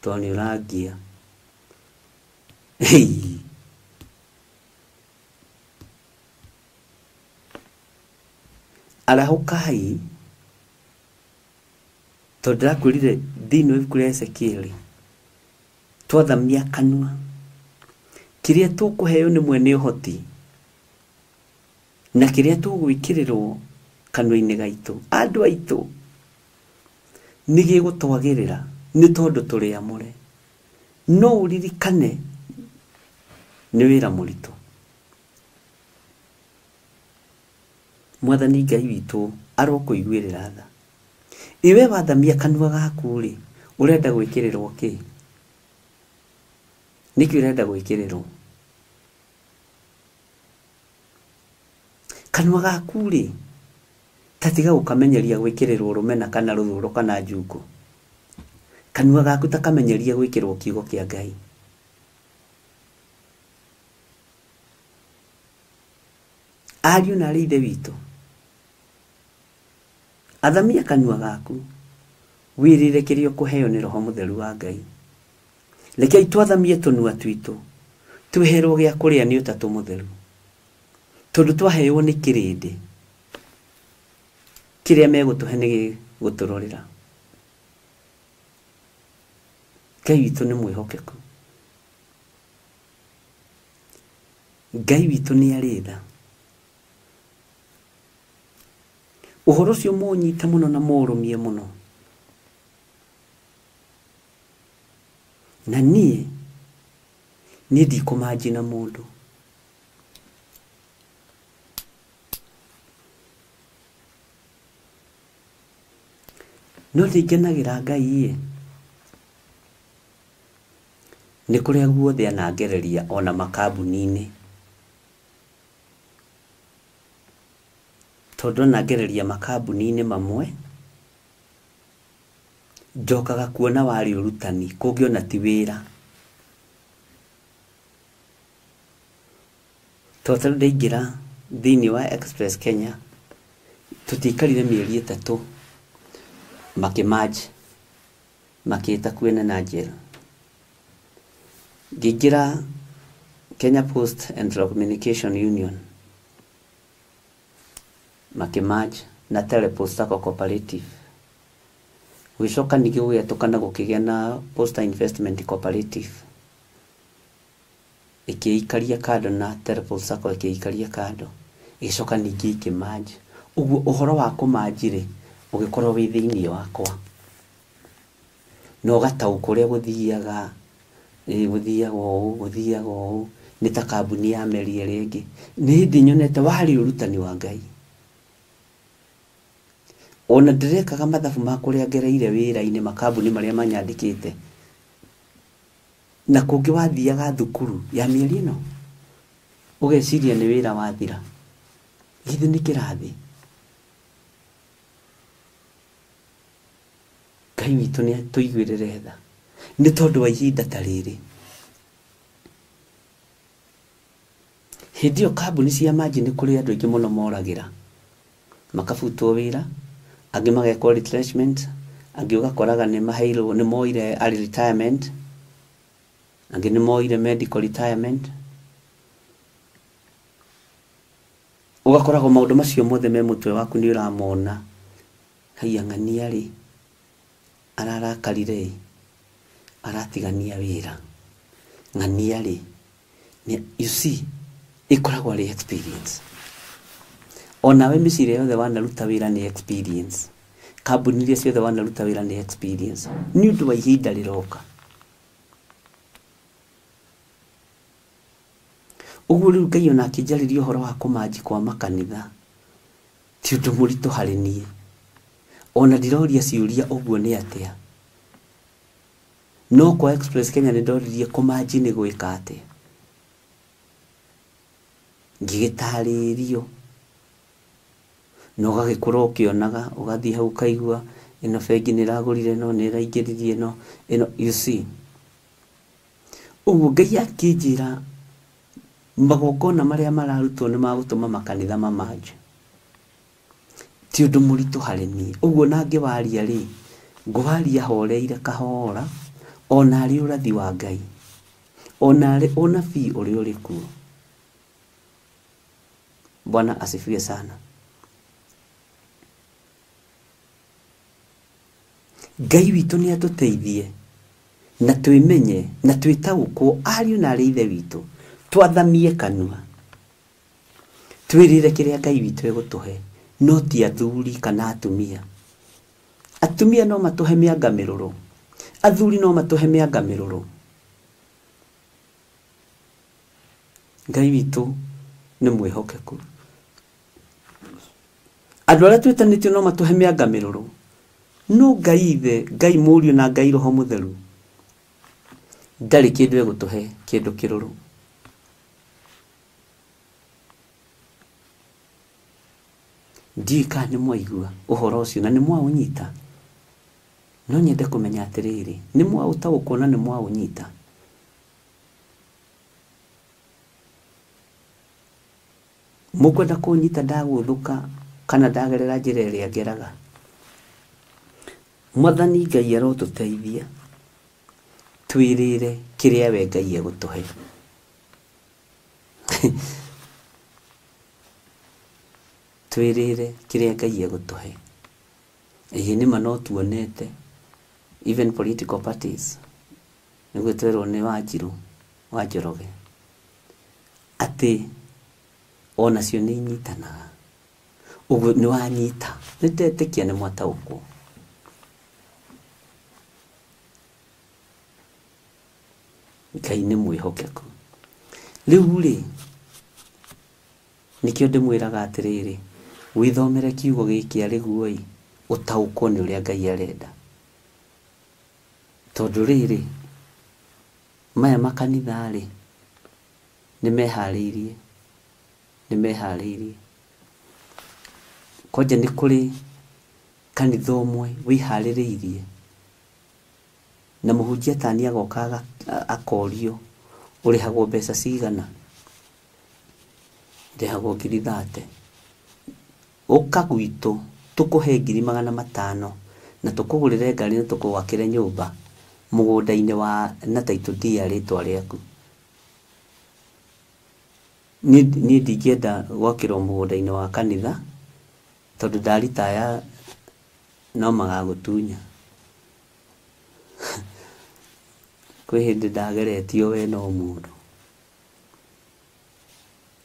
tondũ nĩ ũrangia. Arahũkai tondũ ndĩrakwĩrire thĩinĩ wa ibuku rĩa Ezekieli twathamia kanua kĩrĩa tũkũheo nĩ mwene ũhoti na kĩrĩa tũgwĩkĩrĩrwo kanua-inĩ gaitũ andũ aitũ nĩ gĩgũtwagĩrĩra nĩ tondũ tũrĩ amũre. No ũririkane nĩ wĩra mũritũ. Mwathani Ngai witũ arokũiguĩrĩra tha. Iwe wathamia kanua gaku rĩ, ũrenda gwĩkĩrĩrwo kĩ? Nĩkĩ ũrenda gwĩkĩrĩrwo? Kanua gaku rĩ, ta tiga gũkamenyeria gwĩkĩrĩrwo rũmena kana rũthũro kana njungo. Kanua gaku ta kamenyeria gwĩkĩrwo kiugo kĩa Ngai. Ariũ na arĩ ithe witũ, athamia kanua gaku wĩrĩre kĩrĩa ũkũheo nĩ Roho Mũtheru wa Ngai. Rekei twathamie tũnua twitũ tweherwo gĩa kũrĩa nĩ Ũtatũ Mũtheru, tondũ twaheirwo nĩ kĩrĩndĩ kĩrĩa megũtũhe nĩ gĩgũtũrorera. Ngai witũ nĩ mwĩhokeku, Ngai witũ nĩ arĩ tha. Ũhoro ũcio mũũnyite mũno na mũũrũmie mũno. Na niĩ ndikũmanjina mũndũ. No ndingenagĩra Ngai ĩ nĩ kũrĩa guothe anangereria ona makambuni-inĩ, tondũ anangereria makambuni-inĩ mamwe njokaga kuona warĩ ũrutani kũngĩ ona ti wĩra. Tondũ ndaingĩra thĩinĩ wa Express Kenya tũtiaikarire mĩeri 3 makĩmerge makĩĩta Kuene na Njel. Ngĩingĩra Kenya Post and Telecommunication Union makĩmerge na Telepost Sacco Cooperative. Gũgĩcoka ningĩ gũgĩatũkana gũkĩgĩa na Posta Investment Cooperative ĩkĩikaria kando na Telepost Sacco ĩkĩikaria kando, ĩgĩcoka ningĩ ĩkĩmerge. Ũguo ũhoro wa kũmerge rĩ ũgĩkorwo wĩ thĩinĩ wakwa na ũgataũkwo ũrĩa gũthiaga, gũthiaga ũũ gũthiaga ũũ, nĩ ta kambuni ya meri ĩrĩa ĩngĩ. Nĩ hĩndĩ nyonete warĩ ũrutani wa Ngai. Ona ndĩrekaga mathabu ma kũrĩa ngereire wĩra-inĩ makambuni marĩa manyandĩkĩte, na kũngĩ wathiaga thukuru ya mĩeri ĩno ũgeciria nĩ wĩra wathira, githĩ nĩ kĩrathi? Ngai witũ nĩ atũiguĩrĩre tha nĩ tondũ wa ihinda ta rĩrĩ. Hĩndĩ ĩyo kambuni cia manji nĩ kũrĩ andũ aingĩ mũno moragĩra, makabutwo wĩra, angĩ magekwo retrenchment, angĩ ũgakoraga nĩ maheirwo nĩ moire early retirement, angĩ nĩ moire medical retirement. Ũgakoragwo maũndũ macio mothe me mũtwe waku nĩ ũramona. Haiya ng'ania rĩ ararakarire ĩ aratigania wĩra, ng'ania rĩ, you see ĩkoragwo arĩ experience. Onawe mĩciĩ ĩrĩa yothe wanaruta wĩra nĩ experience, kambuni iria ciothe wanaruta wĩra nĩ experience, nĩ ũndũ wa ihinda rĩroka. Ũguo rĩu Ngai ona akĩnjarĩria ũhoro wa kũmanji kwa makanitha ti ũndũ mũritũ harĩ niĩ. Ona ndiroria ciũria ũguo nĩ atĩa. No kwa Express Kenya nĩ ndoririe kũmanji nĩ gwĩka atĩa, ngĩgĩtarĩrio na ũgagĩkũra ũkĩonaga, ũgathiĩ hau ũkaigua ĩno bengi nĩ ĩragũrire ĩno, nĩ ĩraingĩririe ĩno ĩno, you see. Ũguo Ngai akĩnjĩra Magongona marĩa mararutwo nĩ magũtũma makanitha mamanje. Ti ũndũ mũritũ harĩ niĩ. Ũguo na ngĩwaria rĩ, ngwaria horeire kahora, ona arĩ ũrathi wa Ngai, ona arĩ ũnabii ũrĩa ũrĩ kuo. Bwana asifiwe sana. Ngai witũ nĩ atũteithie na twĩmenye na twĩtaũkwo ariũ na arĩ ithe witũ, twathamie kanua twĩrĩre kĩrĩa Ngai witũ egũtũhe, no ti athuri kana atumia. Atumia no matũhe mĩanga mĩrũrũ, athuri no matũhe mĩanga mĩrũrũ. Ngai witũ nĩ mwĩhokeku. Andũ arĩa twĩtanĩtio no matũhe mĩanga mĩrũrũ, no Ngai ithe, Ngai mũriũ na Ngai roho mũtheru ndarĩ kĩndũ egũtũhe kĩndũ kĩrũrũ. Ndiũĩ kana nĩ mwaigua ũhoro ũcio na nĩ mwaũnyita. No nyende kũmenya atĩrĩrĩ, nĩ mwaũtaũkwo na nĩ mwaũnyita. Mũkwenda kũnyita ndagũthũka kana ndagerera njĩra ĩrĩa ngeraga. Mwathani Ngai arotũteithia twĩrĩre kĩrĩa we Ngai egũtũhe. Twĩrĩre kĩrĩa Ngai egũtũhe. Ĩĩ nĩ ma no tuonete even political parties, nĩguo twerwo nĩ Wanjirũ wa Njoroge atĩ onacio nĩ inyitanaga. Ũguo nĩ wanyita, nĩ ndetĩkia nĩ mwataũkwo. Ngai nĩ mwĩhokeku. Rĩu rĩ, nĩkĩo ndĩmwĩraga atĩrĩrĩ, wĩthomere kiugo gĩkĩ arĩ guo-ĩ, ũtaũkwo nĩ ũrĩa Ngai arenda. Tondũ rĩrĩ, maya makanitha rĩ, nĩ meharĩirie, nĩ meharĩirie. Kwanja nĩ kũrĩ kanitha ũmwe wĩharĩrĩirie na mũhunjia tani agoka akorio ũrĩhagwo mbeca cigana, ndĩhagwo 30,000. Ũka gwitũ tũkũhe 500,000 na tũkũgũrĩre ngari na tũkũgwakĩre nyũmba mũgũnda-inĩ wa na title deed ya rĩtwa rĩaku. Niĩ ndingĩenda gwakĩrwo mũgũnda-inĩ wa kanitha tondũ ndaritaya no magagũtunya. Kwĩ hĩndĩ ndageretio we no mũndũ,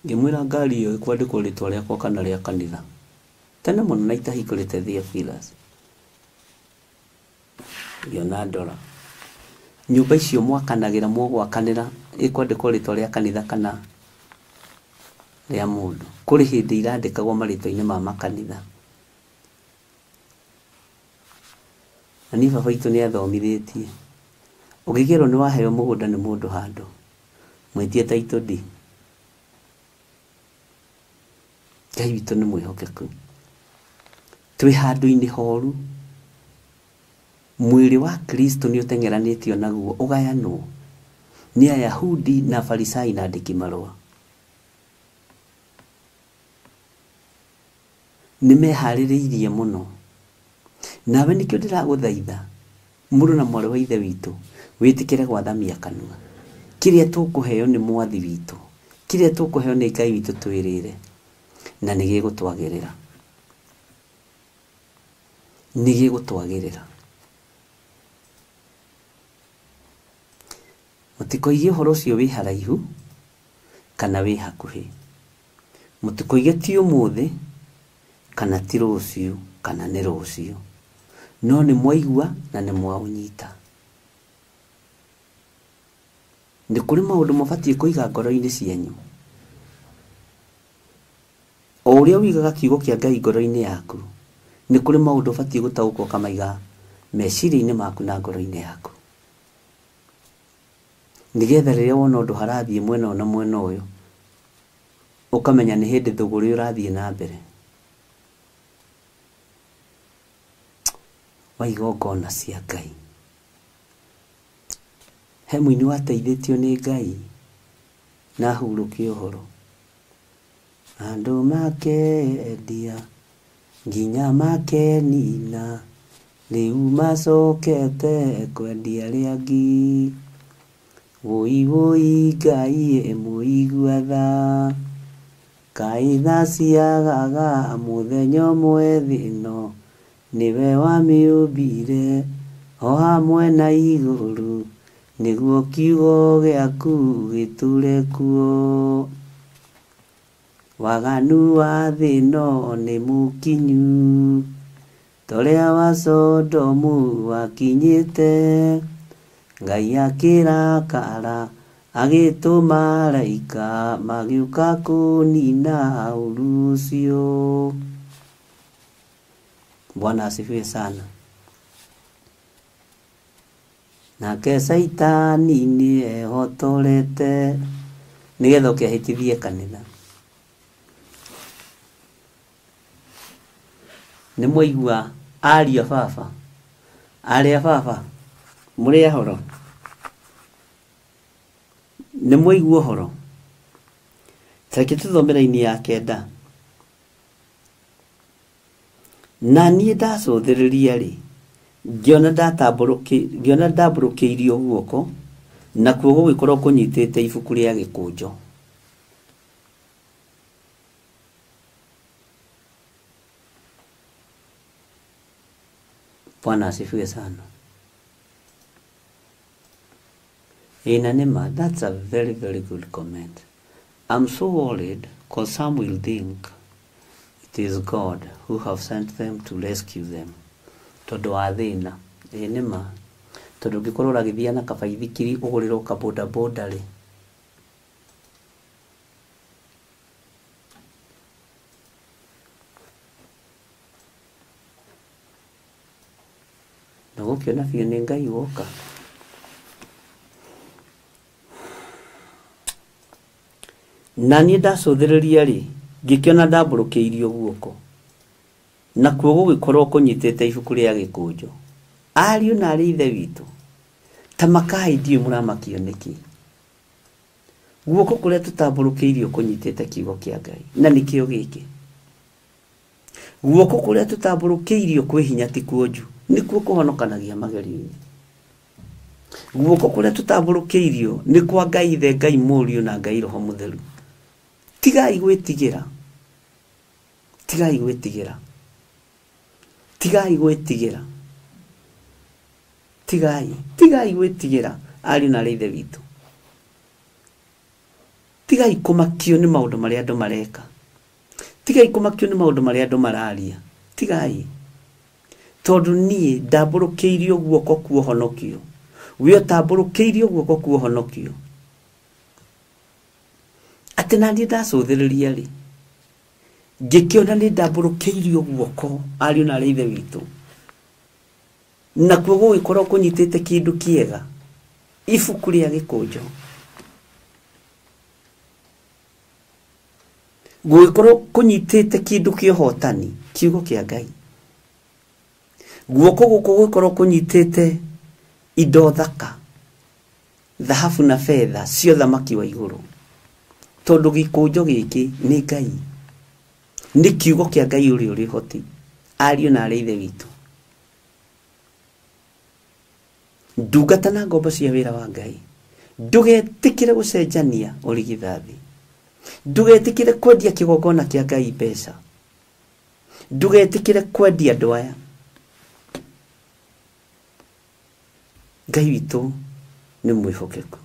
ngĩmwĩra ngari ĩyo ĩkwandĩkwo rĩtwa rĩakwa kana rĩa kanitha. Tene mũno na itahingũrĩte Theophilus, ngĩona ndora nyũmba icio mwakanagĩra mũgwakanĩra ĩkwandĩkwo rĩtwa rĩa kanitha kana rĩa mũndũ. Kũrĩ hĩndĩ irandĩkagwo marĩtwa-inĩ ma makanitha. Na niĩ baba witũ nĩ athomithĩtie, ũngĩgerwo nĩ waheo mũgũnda nĩ mũndũ handũ, mwĩtie title deed. Ngai witũ nĩ mwĩhokeku. Twĩ handũ-inĩ horu, mwĩrĩ wa Kristo nĩ ũteng'eranĩtio naguo ũgayanwo nĩ Ayahudi na Farisai na andĩki marũa. Nĩ meharĩrĩirie mũno. Nawe nĩkĩo ndĩragũthaitha mũrũ na mwarĩ wa ithe witũ, wĩtĩkĩre gwathamia kanua. Kĩrĩa tũkũheo nĩ mwathi witũ, kĩrĩa tũkũheo nĩ Ngai witũ twĩrĩre, na nĩ gĩgũtwagĩrĩra. Nĩ gĩgũtwagĩrĩra. Mũtikoige ũhoro ũcio wĩ haraihu kana wĩ hakuhĩ. Mũtikoige ti ũmũthĩ kana ti rũciũ kana nĩ rũciũ. No nĩ mwaigua na nĩ mwaũnyita. Nĩ kũrĩ maũndũ mabatiĩ kũiga ngoro-inĩ cianyu. O ũrĩa ũigaga kiugo kĩa Ngai ngoro-inĩ yaku, nĩ kũrĩ maũndũ ũbatiĩ gũtaũkwo ũkamaiga meciria-inĩ maku na ngoro-inĩ yaku. Nĩgetha rĩrĩa wona ũndũ harathiĩ mwena ũyũ na mwena ũyũ, ũkamenya nĩ hĩndĩ thũgũrĩ ũrathiĩ na mbere. Wa igongona cia Ngai. He mũini wateithĩtio nĩ Ngai Na hurũke ũhoro. Andũ makendia nginya makenina, rĩu macokete kwendia arĩa angĩ. Wũi wũi Ngai mũigua tha, kaĩ tha ciagaga mũthenya ũmwe thĩ ĩno, nĩwe wamĩũmbire o hamwe na igũrũ, nĩguo kiugo gĩaku gĩtũre kuo. Waganu wa thĩ ĩno nĩ mũkinyu, ta ũrĩa wa Sodomu wakinyĩte. Ngai akĩrakara agĩtũma araika magĩũka kũnina ũũru ũcio. Bwana asifiwe sana. Nake Caitani nĩ ehotorete nĩgetha ũkehĩtithie kanitha. Nĩ mwaigua ariũ a baba, arĩ a baba, mũrĩ ahoro? Nĩ mwaigua ũhoro? Ta reke tũthome raini ya 9. Na niĩ ndacũthĩrĩria rĩ, ngĩona ndambũrũkĩirio guoko, nakuo gũgĩkorwo kũnyitĩte ibuku rĩa gĩkũnjo. Bwana asifiwe sana. Ina nĩma, that's a very, very good comment. I'm so worried because some will think it is God who have sent them to rescue them. Tondũ wa thĩna. Ĩ nĩma, tondũ ũngĩkorwo ũragĩthiĩ na kabaithikiri ũgũrĩrwo kabodaboda rĩ, ndũgũkĩona biũ nĩ Ngai woka. Na niĩ ndacũthĩrĩria rĩ, ngĩkĩona ndambũrũkĩirio guoko, nakuo gũgĩkorwo kũnyitĩte ibuku rĩa gĩkũnjo. Ariũ na arĩ ithe witũ, ta makai ndiũĩ mũramakio nĩkĩ. Guoko kũrĩa tũtambũrũkĩirio kũnyitĩte kiugo kĩa Ngai, na nĩkĩo gĩkĩ. Guoko kũrĩa tũtambũrũkĩirio kwĩ hinya ti kuonju, nĩkuo kũhonokanagia magerio-inĩ. Guoko kũrĩa tũtambũrũkĩirio nĩ kwa Ngai Ithe, Ngai Mũriũ na Ngai Roho Mũtheru. Tigai gwĩtigĩra, tigai gwĩtigĩra, tigai gwĩtigĩra, tigai, tigai gwĩtigĩra ariũ na arĩ ithe witũ. Tigai kũmakio nĩ maũndũ marĩa andũ mareka, tigai kũmakio nĩ maũndũ marĩa andũ mararia, tigai. Tondũ niĩ ndambũrũkĩirio guoko kuohonokio, we ũtambũrũkĩirio guoko kuohonokio. Atĩ na niĩ ndacũthĩrĩria rĩ, ngĩkĩona nĩ ndambũrũkĩirio guoko ariũ na arĩ ithe witũ, nakuo gũgĩkorwo kũnyitĩte kĩndũ kĩega, ibuku rĩa gĩkũnjo. Gũgĩkorwo kũnyitĩte kĩndũ kĩa ũhotani, kiugo kĩa Ngai. Guoko gũkũ gũgĩkorwo kũnyitĩte indo thaka, thahabu na betha cia ũthamaki wa igũrũ. Tondũ gĩkũnjo gĩkĩ nĩ Ngai, nĩ kiugo kĩa Ngai ũrĩa ũrĩ ũhoti, ariũ na arĩ ithe witũ. Ndungata na ngombo cia wĩra wa Ngai, ndũgetĩkĩre gũcenjania ũrigithathi, ndũgetĩkĩre kwendia kĩgongona kĩa Ngai mbeca, ndũgetĩkĩre kwendia andũ aya. Ngai witũ nĩ mwĩhokeku.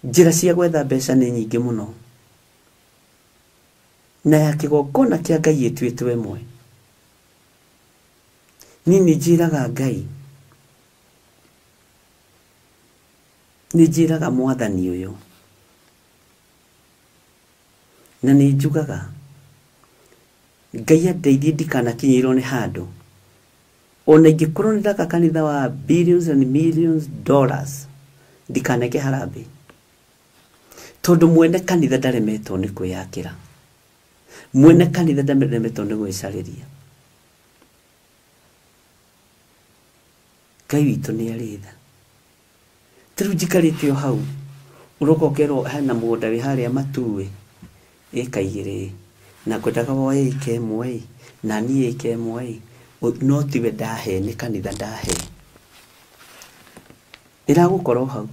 Njĩra cia gwetha mbeca nĩ nyingĩ mũno, na ya kĩgongona kĩa Ngai ĩtuĩtwo ĩmwe. Niĩ nĩ njĩraga Ngai, nĩ njĩraga mwathani ũyũ, na nĩ njugaga Ngai andeithie ndikanakinyĩrwo nĩ handũ ona ingĩkorwo nĩ ndaka kanitha wa billions and millions dollars, ndikaneke harambee, tondũ mwene kanitha ndaremetwo nĩ kwĩyakĩra, mwene kanitha ndaremetwo nĩ gwĩcarĩria. Ngai witũ nĩ arĩ tha. Ta rĩu njikarĩte o hau, Ũroka ũkerwo hena mũgũnda wĩ harĩa Matuĩ ĩka 2 na ngwendaga woe ĩka 1 na niĩ ĩka 1, no tiwe ndahe, nĩ kanitha ndahe. Ĩragũkorwo hau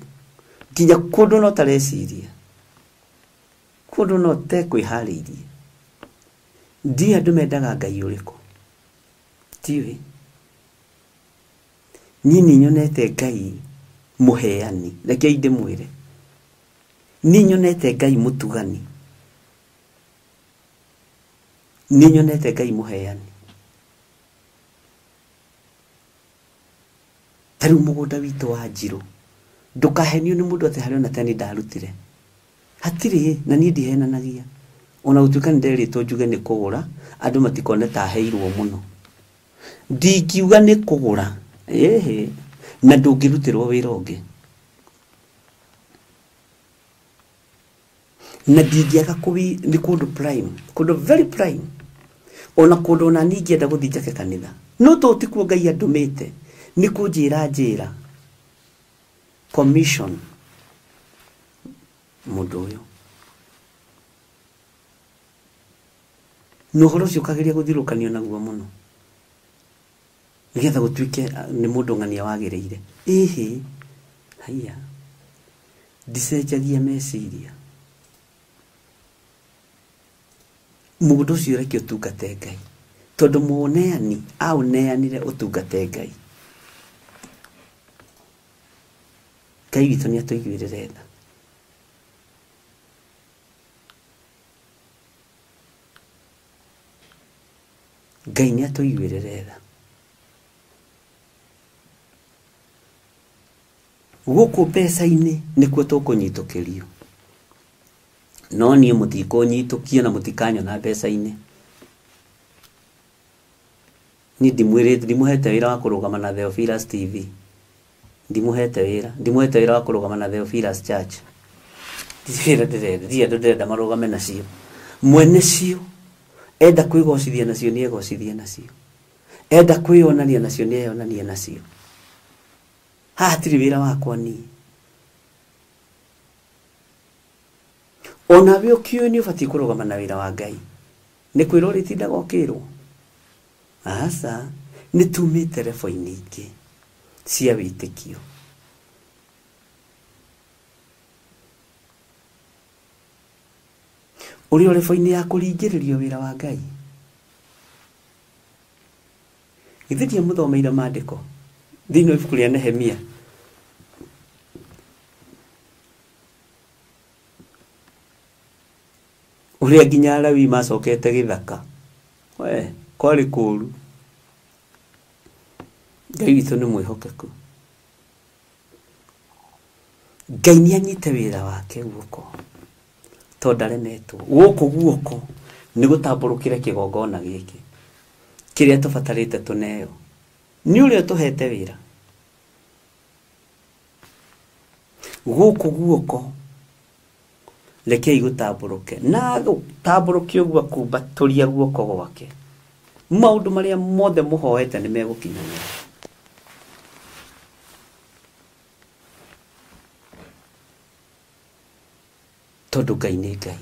nginya kũndũ no tareciria, kũndũ no tekwĩharĩirie. Ndiũĩ andũ mendaga Ngai ũrĩkũ, ndiũĩ. Niĩ nĩ nyonete Ngai mũheani, rekei ndĩmwĩre. Nĩ nyonete Ngai mũtugani, nĩ nyonete Ngai mũheani. Ta rĩu mũgũnda witũ wa Njirũ, ndũkahenio nĩ mũndũ atĩ harĩ ona teni ndarutire. Hatirĩ, na niĩ ndihenanagia. Ona gũtuĩka nĩ nderĩtwo njuge nĩ kũgũra, andũ matikone ta heirwo mũno. Ndingiuga nĩ kũgũra, ĩhĩ, na ndũngĩrutĩrwo wĩra ũngĩ. Na ndingĩaga kũwi, nĩ kũndũ prime, kũndũ very prime. Ona kũndũ ona niĩ ingĩenda gũthiĩ njake kanitha. No to ti kuo Ngai andũmĩte, nĩ kũnjĩra njĩra. Commission mũndũ ũyũ. Na ũhoro ũcio ũkageria gũthirũkanio naguo mũno, nĩgetha gũtuĩke nĩ mũndũ ng'ania wagĩrĩire. Ĩhĩ, haiya, ndicenjagia meciria. Mũgũnda ũcio reke ũtungate Ngai, tondũ mũũneani aũneanire ũtungate Ngai. Ngai witũ nĩ atũiguĩrĩre tha. Ngai nĩ atũiguĩrĩre tha. Gũkũ mbeca-inĩ nĩkuo tũkũnyitũkĩrio, no niĩ mũtikũnyitũkia na mũtikanyona mbeca-inĩ. Niĩ ndimwĩrĩte, ndimũhete wĩra wa kũrũgama na Theophilus TV, ndimũhete wĩra, ndimũhete wĩra wa kũrũgama na Theophilus Church. Ndirĩ wĩra ndĩrenda, ndirĩ andũ ndĩrenda marũgame nacio. Mwene cio enda kwĩgocithia nacio nĩ egocithie nacio, enda kwĩyonania nacio nĩ eyonanie nacio. Haha hatirĩ wĩra wakwa niĩ. Onawe ũkĩũĩ nĩ ũbatiĩ kũrũgama na wĩra wa Ngai. Nĩ kwĩrwo ũrĩtindaga ũkĩrwo? Aca, nĩ tumĩte rebo-inĩ ingĩ cia wĩtĩkio. Ũrĩ o rebo-inĩ ya kũringĩrĩrio wĩra wa Ngai. Githĩ ndiamũthomeire maandĩko thĩinĩ wa ibuku rĩa Nehemia? Ũrĩa nginya Alawii macokete gĩthaka. We, kwarĩ kũũru. Ngai witũ nĩ mwĩhokeku. Ngai nĩ anyite wĩra wake guoko, tondũ ndaremetwo. Gũkũ guoko nĩ gũtambũrũkĩre kĩgongona gĩkĩ kĩrĩa tũbatarĩte tũneo. Nĩ ũrĩa ũtũhete wĩra. Gũkũ guoko rekei gũtambũrũke, na gũtambũrũke ũguo akumbatũria guoko gwake. Maũndũ marĩa mothe mũhoete nĩ megũkinyanĩra. Tondũ Ngai nĩ Ngai.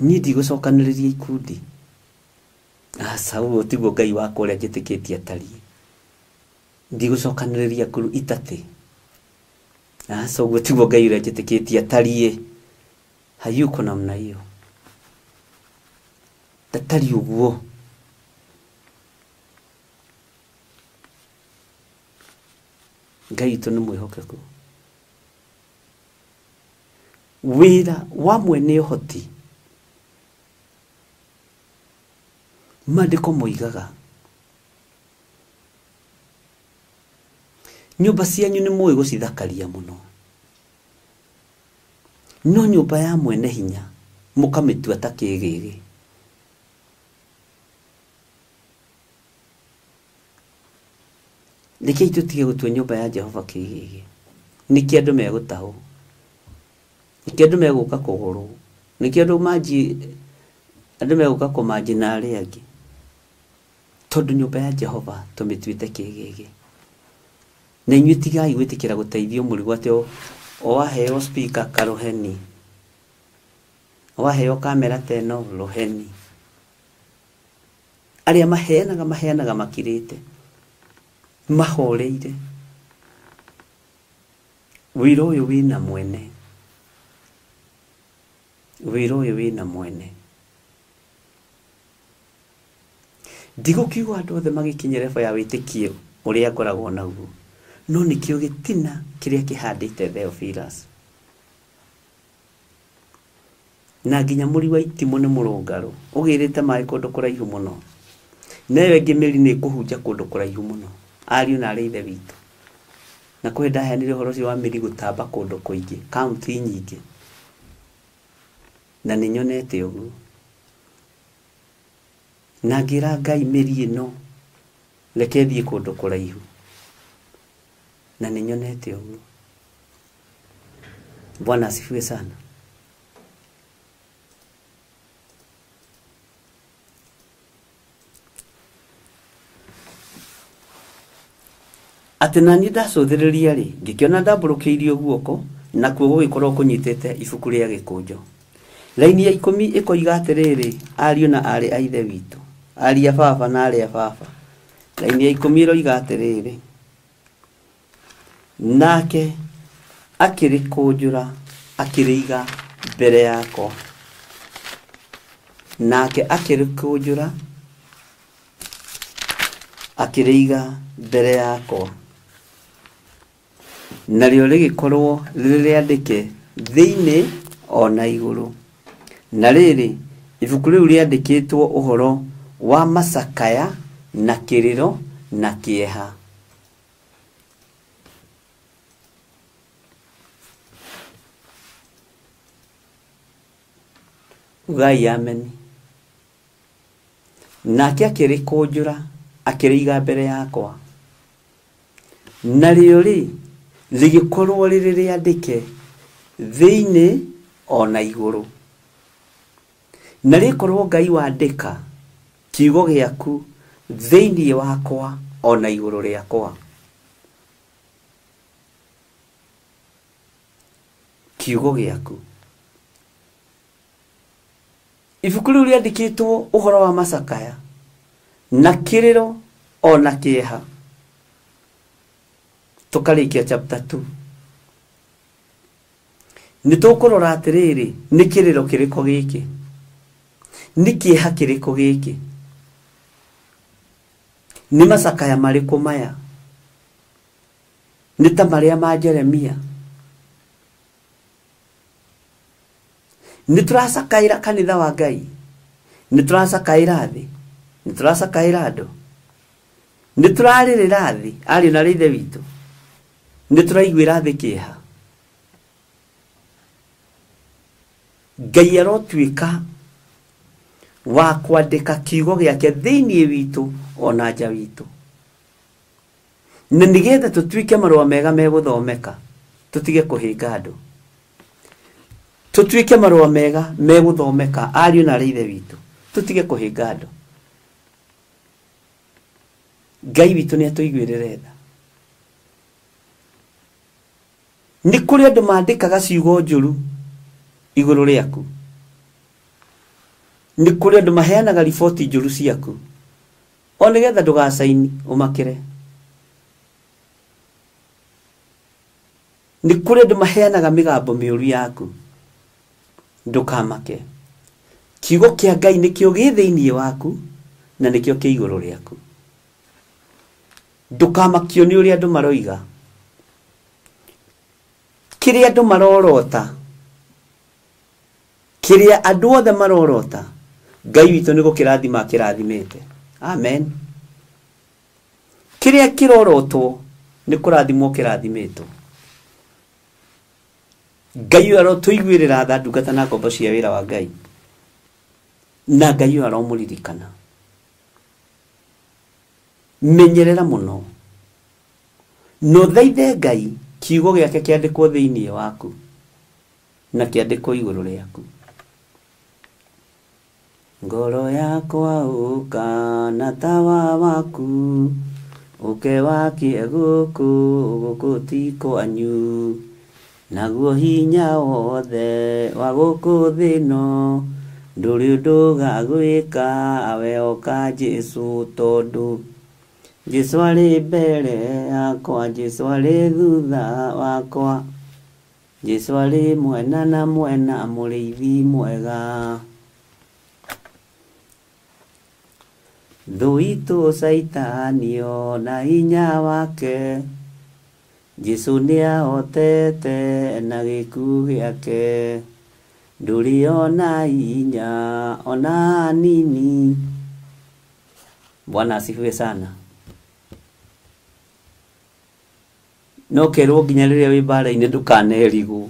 Niĩ ndigũcokanĩrĩria ikundi. Aca, ũguo tiguo Ngai wakwa ũrĩa njĩtĩkĩtie atariĩ. Ndigũcokanĩrĩria nguru itatĩ. Aca, ũguo tiguo Ngai ũrĩa njĩtĩkĩtie atariĩ. Hayuko namna hiyo. Ndatariĩ ũguo. Ngai witũ nĩ mwĩhokeku. Wĩra wa mwene ũhoti, maandĩko moigaga nyũmba cianyu nĩ mũĩ gũcithakaria mũno, no nyũmba ya mwene hinya mũkamĩtua ta kĩgĩgĩ. Rekei tũtige gũtua nyũmba ya Jehova kĩgĩgĩ. Nĩkĩ andũ megũtahwo? Nĩkĩ andũ megũka kũgũrwo? Nĩkĩ andũ manji, andũ megũka kũmanji na arĩa angĩ? Tondũ nyũmba ya Jehova tũmĩtuĩte kĩgĩgĩ. Na inyuĩ tigai gwĩtĩkĩra gũteithio mũrigo atĩ o waheo speaker karũheni, waheo kamera ta ĩno rũheni. Arĩa maheanaga maheanaga makirĩte, mahoreire. Wĩra ũyũ wĩna mwene, wĩra ũyũ wĩna mwene. Ndigũkiuga andũ othe magĩkinye level ya wĩtĩkio ũrĩa ngoragwo naguo, no nĩkĩo gĩtina kĩrĩa kĩhandĩte Theophilus. Na nginya mũri wa itimũ nĩ mũrũngarũ, ũgĩrĩte maĩ kũndũ kũraihu mũno. Na ĩyo ĩngĩ mĩri nĩ ĩkũhunja kũndũ kũraihu mũno, ariũ na arĩ ithe witũ. Na kwĩ ndaheanire ũhoro ũcio wa mĩri gũtamba kũndũ kũingĩ, kaunti nyingĩ. Na nĩ nyonete ũguo. Na ngĩra Ngai mĩri ĩno reke ĩthiĩ kũndũ kũraihu. Na nĩ nyonete ũguo. Bwana asifiwe sana. Atĩ naniĩ ndacũthĩrĩria rĩ, ngĩkĩona ndambũrũkĩirio guoko, nakuo gũgĩkorwo kũnyitĩte ibuku rĩa gĩkũnjo. Raini ya 10 ĩkoiga atĩrĩrĩ, ariũ na aarĩ a ithe witũ, ariũ a baba na aarĩ a baba. Raini ya 10 ĩroiga atĩrĩrĩ, nake akĩrĩkũnjũra akĩrĩiga mbere yakwa. Nake akĩrĩkũnjũra akĩrĩiga mbere yakwa. Narĩo rĩgĩkorwo rĩrĩ rĩandĩke thĩinĩ o na igũrũ. Na rĩrĩ, ibuku rĩu rĩandĩkĩtwo ũhoro wa macakaya na kĩrĩro na kĩeha. Ugai ameni. Nake akĩrĩkũnjũra akĩrĩiga mbere yakwa. Narĩo rĩ, rĩgĩkorwo rĩrĩ rĩandĩke thĩinĩ o na igũrũ. Na rĩkorwo Ngai wandĩka kiugo gĩaku thĩinĩ wakwa o na igũrũ rĩakwa. Kiugo gĩaku. Ibuku rĩu rĩandĩkĩtwo ũhoro wa macakaya na kĩrĩro o na kĩeha. Tũkarĩkia chapter 2. Nĩ tũkũrora atĩrĩrĩ, nĩ kĩrĩro kĩrĩkũ gĩkĩ? Nĩ kĩeha kĩrĩkũ gĩkĩ? Nĩ macakaya marĩkũ maya? Nĩ ta marĩa ma Jeremia. Nĩ tũracakaĩra kanitha wa Ngai, nĩ tũracakaĩra thĩ, nĩ tũracakaĩra andũ, nĩ tũrarĩrĩra thĩ, ariũ na ithe witũ, nĩ tũraiguĩra thĩ kĩeha. Ngai arotuĩka wa kwandĩka kiugo gĩake thĩinĩ witũ ona nja witũ, na nĩgetha tũtuĩke marũa mega megũthomeka, tũtige kũhĩnga andũ, tũtuĩke marũa mega megũthomeka, ariũ na arĩ ithe witũ, tũtige kũhĩnga andũ. Ngai witũ nĩ atũiguĩrĩre tha. Nĩ kũrĩ andũ mandĩkaga ciugo njũru igũrũ rĩaku, nĩ kũrĩ andũ maheanaga riboti njũru ciaku, o nĩgetha ndũgacaini ũmakĩre. Nĩ kũrĩ andũ maheanaga mĩgambo mĩũru yaku, ndũkamake. Kiugo kĩa Ngai nĩkĩo gĩ thĩinĩ waku na nĩkĩo kĩ igũrũ rĩaku. Ndũkamakio nĩ ũrĩa andũ maroiga, kĩrĩa andũ marorota, kĩrĩa andũ othe marorota, Ngai witũ nĩ gũkĩrathima akĩrathimĩte. Amen. Kĩrĩa kĩrorotwo nĩ kũrathimwo kĩrathimĩtwo. Ngai ũyũ arotũiguĩrĩra tha ndungata na ngombo cia wĩra wa Ngai, na Ngai ũyũ aromũririkana. Menyerera mũno na ũthaithe Ngai kiugo gĩake kĩandĩkwo thĩinĩ waku na kĩandĩkwo igũrũ rĩaku. Ngoro yakwa ũka na tawa waku Ũke wakie gũkũ, gũkũ ti kwanyu. Naguo hinya wothe wa gũkũ thĩ ĩno ndũrĩ ũndũ ũgagwĩka, we oka Jesũ, tondũ Jesũ arĩ mbere yakwa, Jesũ arĩ thutha wakwa, Jesũ arĩ mwena na mwena, mũrĩithi mwega. Thũ itũ Caitani na hinya wake, Jesũ nĩahotete na gĩkuũ gĩake, ndũrĩ ona hinya ona nini. Bwana asifiwe sana. No kerwo nginya rĩrĩa wĩ mbara-inĩ ndũkanerigwo.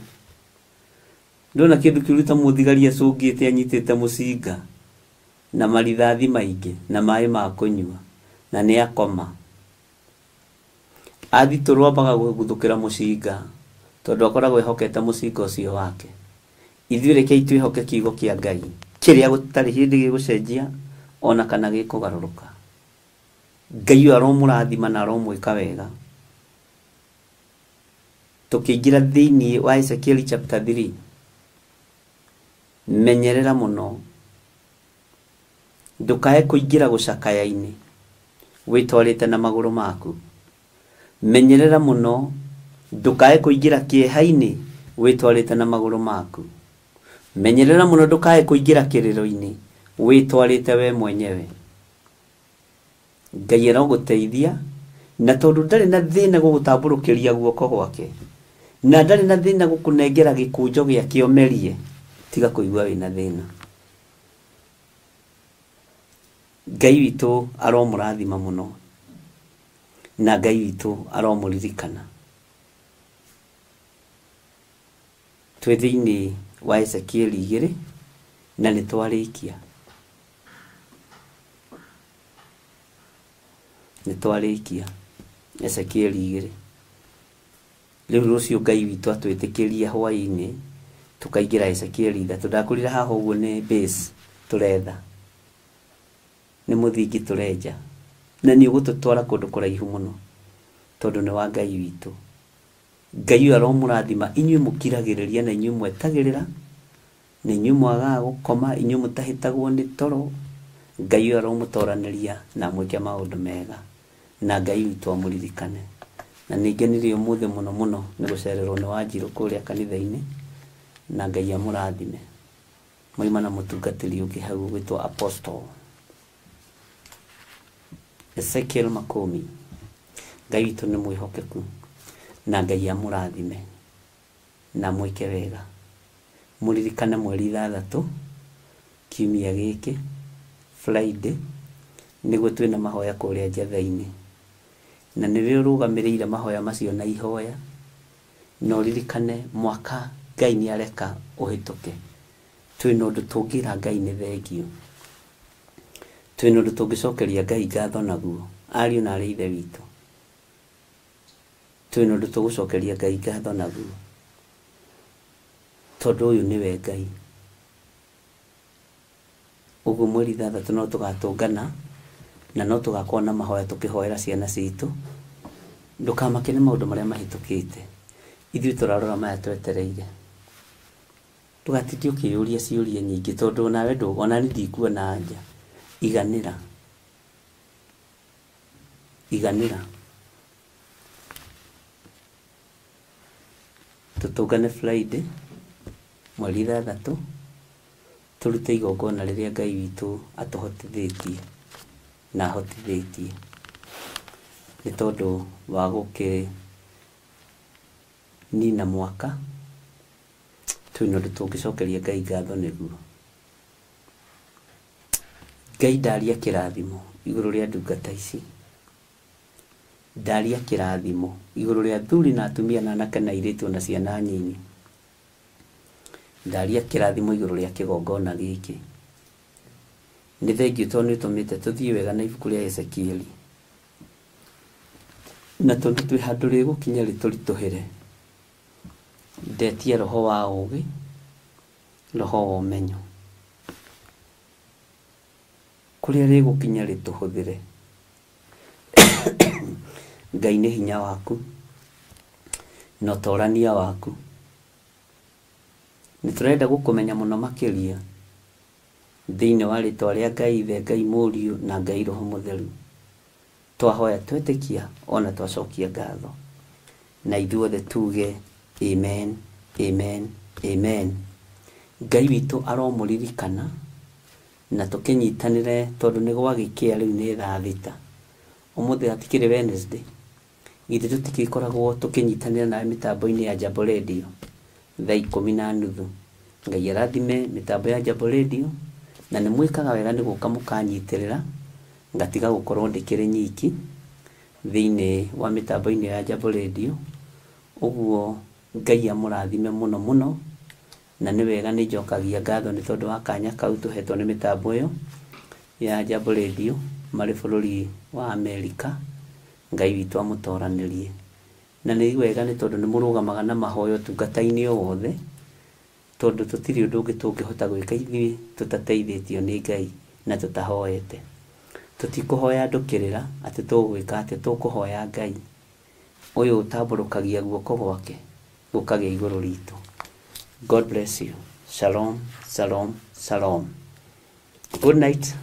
Ndona kĩndũ kĩũru ta mũthigari acũngĩte anyitĩte mũcinga na marithathi maingĩ na maĩ ma kũnyua na nĩ akoma. Athitũrwo ambaga gũguthũkĩra mũcinga tondũ akoragwo ehokete mũcinga ũcio wake. Ithuĩ rekei twĩhoke kiugo kĩa Ngai kĩrĩa gũtarĩ hĩndĩ gĩgũcenjia ona kana gĩkũgarũrũka. Ngai ũyũ aromũrathima na aromwĩka wega. Tũkĩingĩra thĩinĩ wa Ezekiel chapter 3, menyerera mũno ndũkae kũingĩra gũcakaya-inĩ wĩtwarĩte na magũrũ maku. Menyerera mũno ndũkae kũingĩra kĩeha-inĩ wĩtwarĩte na magũrũ maku. Menyerera mũno ndũkae kũingĩra kĩrĩro-inĩ wĩtwarĩte we mwenyewe. Ngai arogũteithia, na tondũ ndarĩ na thĩna gũgũtambũrũkĩria guoko gwake, na ndarĩ na thĩna gũkũnengera gĩkũnjo gĩake ũmerie, tiga kũigua wĩna thĩna. Ngai witũ aromũrathima mũno, na Ngai witũ aromũririkana. Twĩ thĩinĩ wa Ezekiel 2 na nĩ twarĩkia. Nĩ twarĩkia Ezekiel 2. Rĩu rũciũ Ngai witũ atwĩtĩkĩria hwaĩ-inĩ tũkaingĩra Ezekiel 3. Ndakwĩrire haha ũguo nĩ base tũretha, nĩ mũthingi tũrenja, na nĩ ũgũtũtwara kũndũ kũraihu mũno tondũ nĩ wa Ngai witũ. Ngai ũyũ aromũrathima inyuĩ mũkiragĩrĩria na inyuĩ mwetagĩrĩra na inyuĩ mwagaga gũkoma, inyuĩ mũtahĩtagwo nĩ toro. Ngai ũyũ aromũtoranĩria na amwĩke maũndũ mega, na Ngai witũ amũririkane. Na nĩ ngenire ũmũthĩ mũno mũno nĩ gũcererwo nĩ Wanjirũ kũrĩa kanitha-inĩ, na Ngai amũrathime. Maima na mũtungatĩri ũngĩ hau ũgwĩtwo Apostle Ezekiel Makũmi. Ngai witũ nĩ mwĩhokeku, na Ngai amũrathime na amwĩke wega. Mũririkane mweri 6 kiumia gĩkĩ Friday nĩguo twĩna mahoya kũrĩa Njetha-inĩ, na nĩwe ũrũgamĩrĩire mahoya macio na ihoya. Na ũririkane mwaka Ngai nĩ areka ũhĩtũke. Twĩna ũndũ tũngĩra Ngai nĩ thengio, twĩna ũndũ tũngĩcokeria Ngai ngatho naguo, ariũ na arĩ ithe witũ. Twĩna ũndũ tũgũcokeria Ngai ngatho naguo, tondũ ũyũ nĩwe Ngai. Ũguo mweri 6 no tũgatũngana na no tũgakorwo na mahoya tũkĩhoera ciana citũ. Ndũkamake nĩ maũndũ marĩa mahĩtũkĩte, ithuĩ tũrarora maya twetereire. Ndũgatinde ũkĩyũria ciũria nyingĩ tondũ onawe ona niĩ ndikuona anja. Iganĩra, iganĩra. Tũtũngane Friday mweri 6 tũrute igongona rĩrĩa Ngai witũ atũhotithĩtie na ahotithĩtie nĩ tondũ wa gũkĩnina mwaka. Twĩna ũndũ tũngĩcokeria Ngai ngatho nĩguo. Ngai ndaria kĩrathimo igũrũ rĩa ndungata ici, ndaria kĩrathimo igũrũ rĩa athuri na atumia na anake na airĩtu na ciana nyinyi. Ndaria kĩrathimo igũrũ rĩa kĩgongona gĩkĩ. Nĩ thengio tondũ nĩ ũtũmĩte tũthiĩ wega na ibuku rĩa Ezekiel, na tondũ twĩ handũ rĩgũkinya rĩtũritũhĩre, ndetie roho wa ũũgĩ, roho wa ũmenyo, kũrĩa rĩgũkinya rĩtũhũthĩre. Ngai nĩ hinya waku na ũtorania waku. Nĩ tũrenda gũkũmenya mũno makĩria thĩinĩ wa rĩtwa rĩa Ngai Ithe, Ngai Mũriũ na Ngai Roho Mũtheru. Twahoya twetĩkia ona twacokia ngatho, na ithuothe tuge amen, amen, amen. Ngai witũ aromũririkana na tũkĩnyitanĩre, tondũ nĩ gwagĩkĩa rĩu nĩ thaa thita. Ũmũthĩ hatikĩrĩ Wednesday, githĩ tũtigĩkoragwo tũkĩnyitanĩra nawe mĩtambo-inĩ ya Jambo Radio thaa 10:30. Ngai arathime mĩtambo ya Jambo Radio, na nĩ mwĩkaga wega nĩ gũka mũkanyitĩrĩra ngatiga gũkorwo ndĩkĩrĩ nyiki thĩinĩ wa mĩtambo-inĩ ya Jambo Radio. Ũguo Ngai amũrathime mũno mũno, na nĩ wega nĩ njokagia ngatho nĩ tondũ wa kanya kau tũhetwo nĩ mĩtambo ĩyo ya Jambo Radio marĩ bũrũri wa Amerika. Ngai witũ amũtoranĩrie. Na nĩ wega nĩ tondũ nĩ mũrũgamaga na mahoya ũtungata-inĩ o wothe, tondũ tũtirĩ ũndũ ũngĩ tũngĩhota gwĩka ithuĩ tũtateithĩtio nĩ Ngai na tũtahoete. Tũtikũhoya andũ kĩrĩra atĩ tũgwĩka atĩ, tũkũhoya Ngai ũyũ ũtambũrũkagia guoko gwake gũkagĩa igũrũ ritũ. God bless you. Shalom, shalom, shalom. Good night.